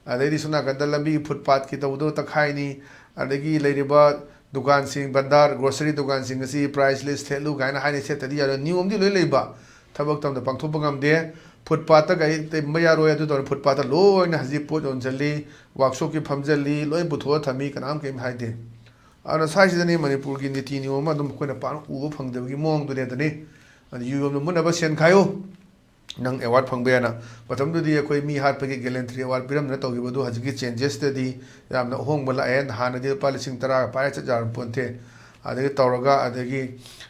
ꯑꯗꯩꯗꯤ ꯁꯣꯝ ꯅꯥꯀꯟꯗ ꯂꯝꯕꯤꯒꯤ ꯐꯨꯠꯄꯥꯠꯀꯤ ꯇꯧꯕꯗꯣ ꯇꯛꯈꯥꯏꯅꯤ, ꯑꯗꯒꯤ ꯂꯩꯔꯤꯕ ꯗꯨꯀꯥꯟꯁꯤꯡ, ꯕꯟꯗꯥꯔ, ꯒ꯭ꯔꯣꯁꯔꯤ ꯗꯨꯀꯥꯟꯁꯤꯡ ꯑꯁꯤ ꯄ꯭ꯔꯥꯏꯁ ꯂꯤꯁ ꯊꯦꯠꯂꯨ ꯀꯥꯏꯅ ꯍꯥꯏꯅ ꯊꯦꯠꯇꯗꯤ ꯌꯥꯔꯣꯏ꯫ ꯅꯤꯌꯣꯝꯗꯤ ꯂꯣꯏ ꯂꯩꯕ, ꯊꯕꯛ ꯇꯧꯗ ꯄꯥꯡꯊꯣꯛꯄ ꯉꯝꯗꯦ꯫ ꯐꯨꯠꯄꯥꯠꯇ ꯒꯥꯔꯤ ꯇꯤꯡꯕ ꯌꯥꯔꯣꯏ, ꯑꯗꯨ ꯇꯧꯔꯦ꯫ ꯐꯨꯠꯄꯥꯠꯇ ꯂꯣꯏꯅ ꯍꯧꯖꯤꯛ ꯄꯣꯠ ꯌꯣꯟꯁꯤꯜꯂꯤ, ꯋꯥꯛꯁꯣꯞꯀꯤ ꯐꯝꯖꯜꯂꯤ, ꯂꯣꯏ ꯄꯨꯊꯣꯛꯑ ꯊꯝꯃꯤ, ꯀꯅꯥꯝ ꯀꯔꯤꯝ ꯍꯥꯏꯗꯦ꯫ ꯑꯗꯨꯅ ꯁ꯭ꯋꯥꯏꯁꯤꯗꯅꯤ ꯃꯅꯤꯄꯨꯔꯒꯤ ꯅꯤꯇꯤ ꯅꯤꯌꯣꯝ ꯑꯃ ꯑꯗꯨꯝ ꯑꯩꯈꯣꯏꯅ ꯄꯥꯛꯅ ꯎꯕ ꯐꯪꯗꯕꯒꯤ ꯃꯑꯣꯡꯗꯨꯅꯦ꯫ ꯑꯗꯨꯅꯤ ꯑꯗꯨ ꯌꯨ ꯌꯣꯟꯕ ꯃꯨꯠꯅꯕ ꯁꯦꯟ ꯈꯥꯏꯌꯨ, ꯅꯪ ꯑꯦꯋꯥꯔꯗ ꯐꯪꯕ ꯌꯥꯏꯅ꯫ ꯃꯇꯝꯗꯨꯗꯤ ꯑꯩꯈꯣꯏ ꯃꯤ ꯍꯥꯠꯄꯒꯤ ꯒꯦꯂꯦꯟꯇ꯭ꯔꯤ ꯑꯦꯋꯥꯔꯗ ꯄꯤꯔꯝꯗꯅ ꯇꯧꯈꯤꯕꯗꯨ ꯍꯧꯖꯤꯛꯀꯤ ꯆꯦꯟꯖꯦꯁꯇꯗꯤ ꯌꯥꯝꯅ ꯑꯍꯣꯡꯕ ꯂꯥꯛꯑꯦ꯫ ꯍꯥꯟꯅꯗꯤ ꯂꯨꯄꯥ ꯂꯤꯁꯤꯡ ꯇꯔꯥꯒ ꯄꯥꯏꯔ ꯆꯠ ꯌꯥꯔꯝ ꯄꯣꯟꯇꯦ꯫ ꯑꯗꯒꯤ ꯇꯧꯔꯒ, ꯑꯗꯒꯤ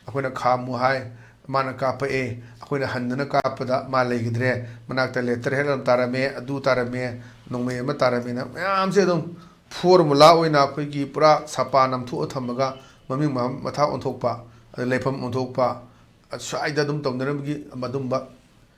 ꯑꯩꯈꯣꯏꯅ ꯈꯥꯝꯃꯨ ꯍꯥꯏ, ꯃꯥꯅ ꯀꯥꯞꯄꯛꯑꯦ, ꯑꯩꯈꯣꯏꯅ ꯍꯟꯗꯅ ꯀꯥꯞꯄꯗ ꯃꯥ ꯂꯩꯈꯤꯗ꯭ꯔꯦ, ꯃꯅꯥꯛꯇ ꯂꯦꯇꯔ ꯍꯦꯠ ꯑꯃ ꯇꯥꯔꯝꯃꯦ, ꯑꯗꯨ ꯇꯥꯔꯝꯃꯦ, ꯅꯣꯡꯃꯩ ꯑꯃ ꯇꯥꯔꯝꯃꯦꯅ ꯃꯌꯥꯝꯁꯦ ꯑꯗꯨꯝ ꯐꯣꯔꯃꯨꯂꯥ ꯑꯣꯏꯅ ꯑꯩꯈꯣꯏꯒꯤ ꯄꯨꯔꯥ ꯁꯥꯄꯥꯟ ꯅꯝꯊꯣꯛꯑ ꯊꯝꯃꯒ ꯃꯃꯤꯡ ꯃ-, ꯃꯊꯥ ꯑꯣꯟꯊꯣꯛꯄ, ꯑꯗ ꯂꯩꯐꯝ ꯑꯣꯟꯊꯣꯛꯄ, ꯁ꯭ꯋꯥꯏꯗ ꯑꯗꯨꯝ ꯇꯧꯅꯔꯝꯕꯒꯤ ꯑꯗꯨꯝꯕ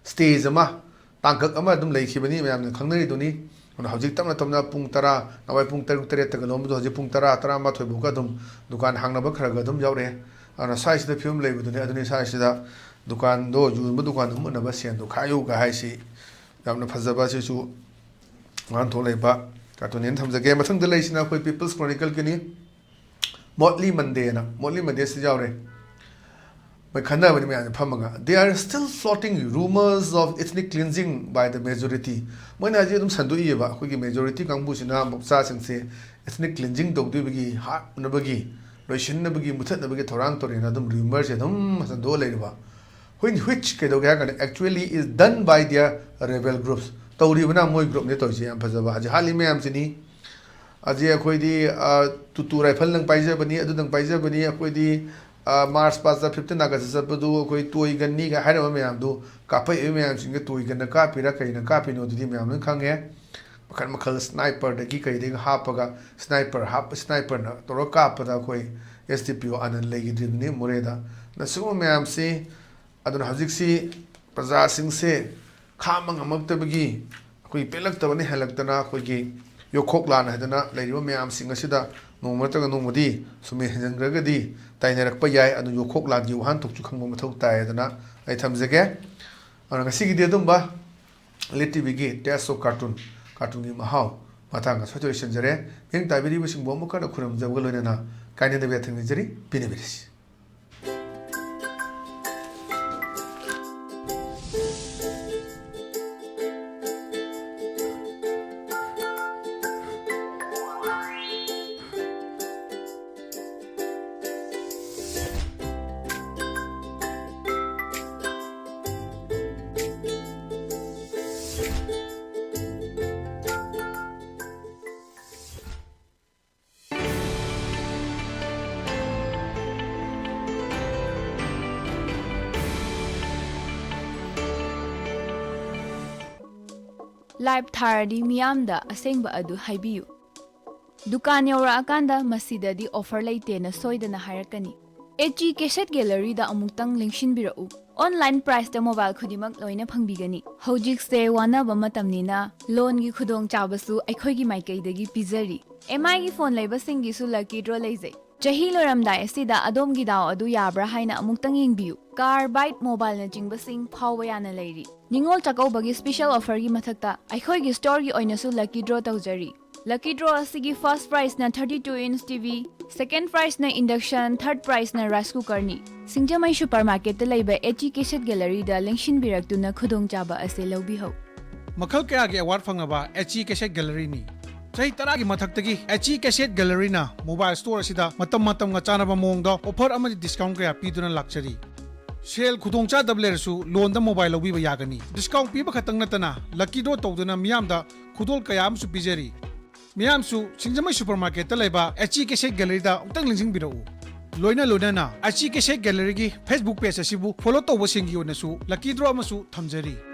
ꯁ꯭ꯇꯦꯖ ꯑꯃ, ꯇꯥꯡꯀꯛ ꯑꯃ ꯑꯗꯨꯝ ꯂꯩꯈꯤꯕꯅꯤ, ꯃꯌꯥꯝꯅ ꯈꯪꯅꯔꯤꯗꯨꯅꯤ꯫ ꯑꯗꯨꯅ ꯍꯧꯖꯤꯛ ꯇꯞꯅ ꯇꯞꯅ ꯄꯨꯡ ꯇꯔꯥ, ꯅꯍꯥꯟꯋꯥꯏ ꯄꯨꯡ ꯇꯔꯨꯛ ꯇꯔꯦꯠꯇꯒ ꯂꯣꯟꯕꯗꯣ ꯍꯧꯖꯤꯛ ꯄꯨꯡ ꯇꯔꯥ, ꯇꯔꯥꯃꯥꯊꯣꯏ ꯐꯥꯎꯒ ꯑꯗꯨꯝ ꯗꯨꯀꯥꯟ ꯍꯥꯡꯅꯕ ꯈꯔ ꯈꯔ ꯑꯗꯨꯝ ꯌꯥꯎꯔꯛꯑꯦ꯫ ꯑꯗꯨꯅ ꯁ꯭ꯋꯥꯏꯁꯤꯗ ꯐꯤꯕꯝ ꯂꯩꯕꯗꯨꯅꯤ꯫ ꯑꯗꯨꯅꯤ ꯁ꯭ꯋꯥꯏꯁꯤꯗ ꯗꯨꯀꯥꯟꯗꯣ, ꯌꯣꯟꯕ ꯗꯨꯀꯥꯟꯗꯣ ꯃꯨꯠꯅꯕ ꯁꯦꯟꯗꯣ ꯈꯥꯏꯌꯨꯒ ꯍꯥꯏꯁꯤ ꯌꯥꯝꯅ ꯐꯖꯕ, ꯑꯁꯤꯁꯨ ꯋꯥꯍꯟꯊꯣꯛ ꯂꯩꯕ ꯀꯥꯔꯇꯨꯟꯅꯦꯅ ꯊꯝꯖꯒꯦ꯫ ꯃꯊꯪꯗ ꯂꯩꯁꯤꯅ ꯑꯩꯈꯣꯏ People's Chronicleꯒꯤꯅꯤ꯫ ꯃꯣꯠꯂꯤ ꯃꯟꯗꯦꯅ, ꯃꯣꯠꯂꯤ ꯃꯟꯗꯦꯁꯤꯗ ꯌꯥꯎꯔꯦ꯫ ꯃꯣꯏ ꯈꯟꯅꯕꯅꯤ ꯃꯌꯥꯝꯁꯦ ꯐꯝꯃꯒ꯫ "They are still floating rumors of ethnic cleansing by the majority." ꯃꯣꯏꯅ ꯍꯧꯖꯤꯛ ꯑꯗꯨꯝ ꯁꯟꯗꯣꯛꯏꯑꯕ, ꯑꯩꯈꯣꯏꯒꯤ ꯃꯦꯖꯣꯔꯤꯇꯤ ꯀꯥꯡꯕꯨꯁꯤꯅ ꯃꯆꯥꯁꯤꯡꯁꯦ ethnic cleansing ꯇꯧꯗꯣꯏꯕꯒꯤ, ꯍꯥꯠꯅꯕꯒꯤ, ꯂꯣꯏꯁꯤꯟꯅꯕꯒꯤ, ꯃꯨꯊꯠꯅꯕꯒꯤ ꯊꯧꯔꯥꯡ ꯇꯧꯔꯦꯅ ꯑꯗꯨꯝ ꯔꯤꯃꯔꯁꯦ ꯑꯗꯨꯝ ꯁꯟꯗꯣꯛꯑ ꯂꯩꯔꯕ꯫ When, which ꯀꯩꯗꯧꯒꯦ ꯍꯥꯏꯔ ꯀꯥꯟꯗ, actually is done by their rebel groups. ꯇꯧꯔꯤꯕꯅ ꯃꯣꯏ ꯒ꯭ꯔꯨꯞꯅꯦ ꯇꯧꯔꯤꯁꯦ꯫ ꯌꯥꯝ ꯐꯖꯕ ꯍꯧꯖꯤꯛ ꯍꯥꯠꯂꯤ ꯃꯌꯥꯝꯁꯤꯅꯤ꯫ ꯍꯧꯖꯤꯛ ꯑꯩꯈꯣꯏꯗꯤ, ꯑ, ꯇꯨꯇꯨ ꯔꯥꯏꯐꯜꯗꯪ ꯄꯥꯏꯖꯕꯅꯤ, ꯑꯗꯨꯗꯪ ꯄꯥꯏꯖꯕꯅꯤ, ꯑꯩꯈꯣꯏꯗꯤ, ꯑ, ꯃꯥꯔꯁ ꯄꯥꯁꯇ, ꯐꯤꯐꯇꯤꯟ ꯑꯥꯒꯁꯇ ꯆꯠꯄꯗꯨ ꯑꯩꯈꯣꯏ ꯇꯣꯏ ꯒꯟꯅꯤꯒ ꯍꯥꯏꯔꯕ ꯃꯌꯥꯝꯗꯨ, ꯀꯥꯞꯄꯛꯏꯕ ꯃꯌꯥꯝꯁꯤꯡꯗ ꯇꯣꯏ ꯒꯟꯅ ꯀꯥꯞꯄꯤꯔꯥ ꯀꯩꯅ ꯀꯥꯞꯄꯤꯅꯣ ꯑꯗꯨꯗꯤ ꯃꯌꯥꯝ ꯂꯣꯏ ꯈꯪꯉꯦ꯫ ꯃꯈꯜ ꯃꯈꯜ ꯁ꯭ꯅꯥꯏꯄꯔꯗꯒꯤ ꯀꯩꯗꯒꯤ ꯍꯥꯞꯄꯒ ꯁ꯭ꯅꯥꯏꯄꯔ ꯍꯥꯞ ꯁ꯭ꯅꯥꯏꯄꯔꯅ ꯇꯧꯔꯒ ꯀꯥꯞꯄꯗ ꯑꯩꯈꯣꯏ ꯑꯦꯁ ꯗꯤ ꯄꯤ ꯑꯣ ꯑꯥꯅꯟ ꯂꯩꯈꯤꯗ꯭ꯔꯤꯕꯅꯤ ꯃꯣꯔꯦꯗ꯫ ꯑꯗꯨꯅ ꯁꯤꯒꯨꯝꯕ ꯃꯌꯥꯝꯁꯤ, ꯑꯗꯨꯅ ꯍꯧꯖꯤꯛꯁꯤ ꯄ꯭ꯔꯖꯥꯁꯤꯡꯁꯦ ꯈꯥꯝꯕ ꯉꯝꯃꯛꯇꯕꯒꯤ ꯑꯩꯈꯣꯏ ꯄꯦꯜꯂꯛꯇꯕꯅ ꯍꯦꯜꯂꯛꯇꯅ ꯑꯩꯈꯣꯏꯒꯤ ꯌꯣꯛꯈꯣꯛ ꯂꯥꯟ ꯍꯥꯏꯗꯅ ꯂꯩꯔꯤꯕ ꯃꯌꯥꯝꯁꯤꯡ ꯑꯁꯤꯗ ꯅꯣꯡꯃ ꯅꯠꯇ꯭ꯔꯒ ꯅꯣꯡꯃꯗꯤ ꯁꯨꯝ ꯍꯦꯟꯖꯤꯟꯈ꯭ꯔꯒꯗꯤ ꯇꯥꯏꯅꯔꯛꯄ ꯌꯥꯏ꯫ ꯑꯗꯨ ꯌꯣꯛꯈꯣꯛ ꯂꯥꯟꯒꯤ ꯋꯥꯍꯟꯊꯣꯛꯁꯨ ꯈꯪꯕ ꯃꯊꯧ ꯇꯥꯏ ꯍꯥꯏꯗꯅ ꯑꯩ ꯊꯝꯖꯒꯦ꯫ ꯑꯗꯨꯅ ꯉꯁꯤꯒꯤꯗꯤ ꯑꯗꯨꯝꯕ ꯂꯤꯠ ꯇꯤ ꯚꯤꯒꯤ Tales of Cartoon, ꯀꯥꯔꯇꯨꯟꯒꯤ ꯃꯍꯥꯎ ꯃꯇꯥꯡ ꯑꯁꯤꯗ ꯂꯣꯏꯁꯤꯟꯖꯔꯦ꯫ ꯃꯤꯠꯌꯦꯡ ꯇꯥꯕꯤꯔꯤꯕꯁꯤꯡꯕꯨ ꯑꯃꯨꯛ ꯍꯟꯅ ꯈꯨꯔꯨꯝꯖꯕꯒ ꯂꯣꯏꯅꯅ ꯀꯥꯏꯅꯗꯕ ꯌꯥꯊꯪ ꯅꯤꯖꯔꯤ, ꯄꯤꯅꯕꯤꯔꯁꯤ꯫ ꯂꯥꯏꯚ ꯊꯥꯔꯗꯤ ꯃꯤꯌꯥꯝꯗ ꯑꯁꯦꯡꯕ ꯑꯗꯨ ꯍꯥꯏꯕꯤꯌꯨ꯫ ꯗꯨꯀꯥꯟ ꯌꯧꯔꯛꯑꯀꯥꯟꯗ ꯃꯁꯤꯗꯗꯤ ꯑꯣꯐꯔ ꯂꯩꯇꯦꯅ ꯁꯣꯏꯗꯅ ꯍꯥꯏꯔꯛꯀꯅꯤ꯫ ꯑꯦꯆ ꯏ ꯀꯦꯁꯦꯠ ꯒꯦꯂꯔꯤꯗ ꯑꯃꯨꯛꯇꯪ ꯂꯦꯡꯁꯤꯟꯕꯤꯔꯛꯎ꯫ ꯑꯣꯟꯂꯥꯏꯟ ꯄ꯭ꯔꯥꯏꯁꯇ ꯃꯣꯕꯥꯏꯜ ꯈꯨꯗꯤꯡꯃꯛ ꯂꯣꯏꯅ ꯐꯪꯕꯤꯒꯅꯤ꯫ ꯍꯧꯖꯤꯛꯁꯦ ꯋꯥꯅꯕ ꯃꯇꯝꯅꯤꯅ ꯂꯣꯟꯒꯤ ꯈꯨꯗꯣꯡꯆꯥꯕꯁꯨ ꯑꯩꯈꯣꯏꯒꯤ ꯃꯥꯏꯀꯩꯗꯒꯤ ꯄꯤꯖꯔꯤ꯫ ꯑꯦꯝ ꯑꯥꯏꯒꯤ ꯐꯣꯟ ꯂꯩꯕꯁꯤꯡꯒꯤꯁꯨ ꯂꯛꯀꯤ ꯗ꯭ꯔꯣ ꯂꯩꯖꯩ꯫ ꯆꯍꯤ ꯂꯣꯏꯔꯝꯗꯥꯏ ꯑꯁꯤꯗ ꯑꯗꯣꯝꯒꯤ ꯗꯥꯎ ꯑꯗꯨ ꯌꯥꯕ꯭ꯔꯥ ꯍꯥꯏꯅ ꯑꯃꯨꯛꯇꯪ ꯌꯦꯡꯕꯤꯌꯨ꯫ ꯀꯥꯔ, ꯕꯥꯏꯛ, ꯃꯣꯕꯥꯏꯜꯅꯆꯤꯡꯕꯁꯤꯡ ꯐꯥꯎꯕ ꯌꯥꯅ ꯂꯩꯔꯤ꯫ ꯅꯤꯉꯣꯜ ꯆꯥꯛꯀꯧꯕꯒꯤ ꯁ꯭ꯄꯤꯁꯦꯜ ꯑꯣꯐꯔꯒꯤ ꯃꯊꯛꯇ ꯑꯩꯈꯣꯏꯒꯤ ꯁ꯭ꯇꯣꯔꯒꯤ ꯑꯣꯏꯅꯁꯨ ꯂꯛꯀꯤ ꯗ꯭ꯔꯣ ꯇꯧꯖꯔꯤ꯫ ꯂꯛꯀꯤ ꯗ꯭ꯔꯣ ꯑꯁꯤꯒꯤ ꯐꯥꯔꯁ ꯄ꯭ꯔꯥꯏꯖꯅ thirty two inch T V, second ꯄ꯭ꯔꯥꯏꯖꯅ ꯏꯟꯗꯛꯁꯟ, ꯊꯥꯔꯠ ꯄ꯭ꯔꯥꯏꯖꯅ ꯔꯥꯏꯁ ꯀꯨꯀꯔꯅꯤ꯫ ꯁꯤꯡꯖꯃꯩ ꯁꯨꯄꯔ ꯃꯥꯔꯀꯦꯠꯇ ꯂꯩꯕ ꯑꯦꯆ ꯏ ꯀꯦꯁꯦꯠ ꯒꯦꯂꯔꯤꯗ ꯂꯦꯡꯁꯤꯟꯕꯤꯔꯛꯇꯨꯅ ꯈꯨꯗꯣꯡꯆꯥꯕ ꯑꯁꯤ ꯂꯧꯕꯤꯍꯧ꯫ ꯃꯈꯜ ꯀꯌꯥꯒꯤ ꯑꯦꯋꯥꯔꯗ ꯐꯪꯂꯕ ꯑꯦꯆ ꯏ ꯀꯦꯁꯦꯠ ꯒꯦꯂꯔꯤꯅꯤ꯫ ꯆꯍꯤ ꯇꯔꯥꯒꯤ ꯃꯊꯛꯇꯒꯤ H E cassette ꯒꯦꯂꯔꯤꯅ mobile store ꯑꯁꯤꯗ ꯃꯇꯝ ꯃꯇꯝꯒ ꯆꯥꯟꯅꯕ ꯃꯑꯣꯡꯗ ꯑꯣꯐꯔ ꯑꯃꯗꯤ ꯗꯤꯁꯀꯥꯎꯟ ꯀꯌꯥ ꯄꯤꯗꯨꯅ ꯂꯥꯛꯆꯔꯤ꯫ ꯁꯦꯜ ꯈꯨꯗꯣꯡꯆꯥꯗꯕ ꯂꯩꯔꯁꯨ ꯂꯣꯟꯗ ꯃꯣꯕꯥꯏꯜ ꯂꯧꯕꯤꯕ ꯌꯥꯒꯅꯤ꯫ ꯗꯤꯁꯀꯥꯎꯟ ꯄꯤꯕ ꯈꯛꯇꯪ ꯅꯠꯇꯅ ꯂꯛꯀꯤ ꯗ꯭ꯔꯣ ꯇꯧꯗꯨꯅ ꯃꯤꯌꯥꯝꯗ ꯈꯨꯗꯣꯜ ꯀꯌꯥ ꯑꯃꯁꯨ ꯄꯤꯖꯔꯤ꯫ ꯃꯤꯌꯥꯝꯁꯨ ꯁꯤꯡꯖꯃꯩ ꯁꯨꯄꯔ ꯃꯥꯔꯀꯦꯠꯇ ꯂꯩꯕ ꯑꯦꯆ ꯏ ꯀꯦꯁꯦꯠ ꯒꯦꯂꯔꯤꯗ ꯑꯃꯨꯛꯇꯪ ꯂꯦꯡꯁꯤꯟꯕꯤꯔꯛꯎ꯫ ꯂꯣꯏꯅ ꯂꯣꯏꯅꯅ H E cassette ꯒꯦꯂꯔꯤꯒꯤ Facebook page ꯑꯁꯤꯕꯨ ꯐꯣꯂꯣ ꯇꯧꯕꯁꯤꯡꯒꯤ ꯑꯣꯏꯅꯁꯨ ꯂꯛꯀꯤ ꯗ꯭ꯔꯣ ꯑꯃꯁꯨ ꯊꯝꯖꯔꯤ꯫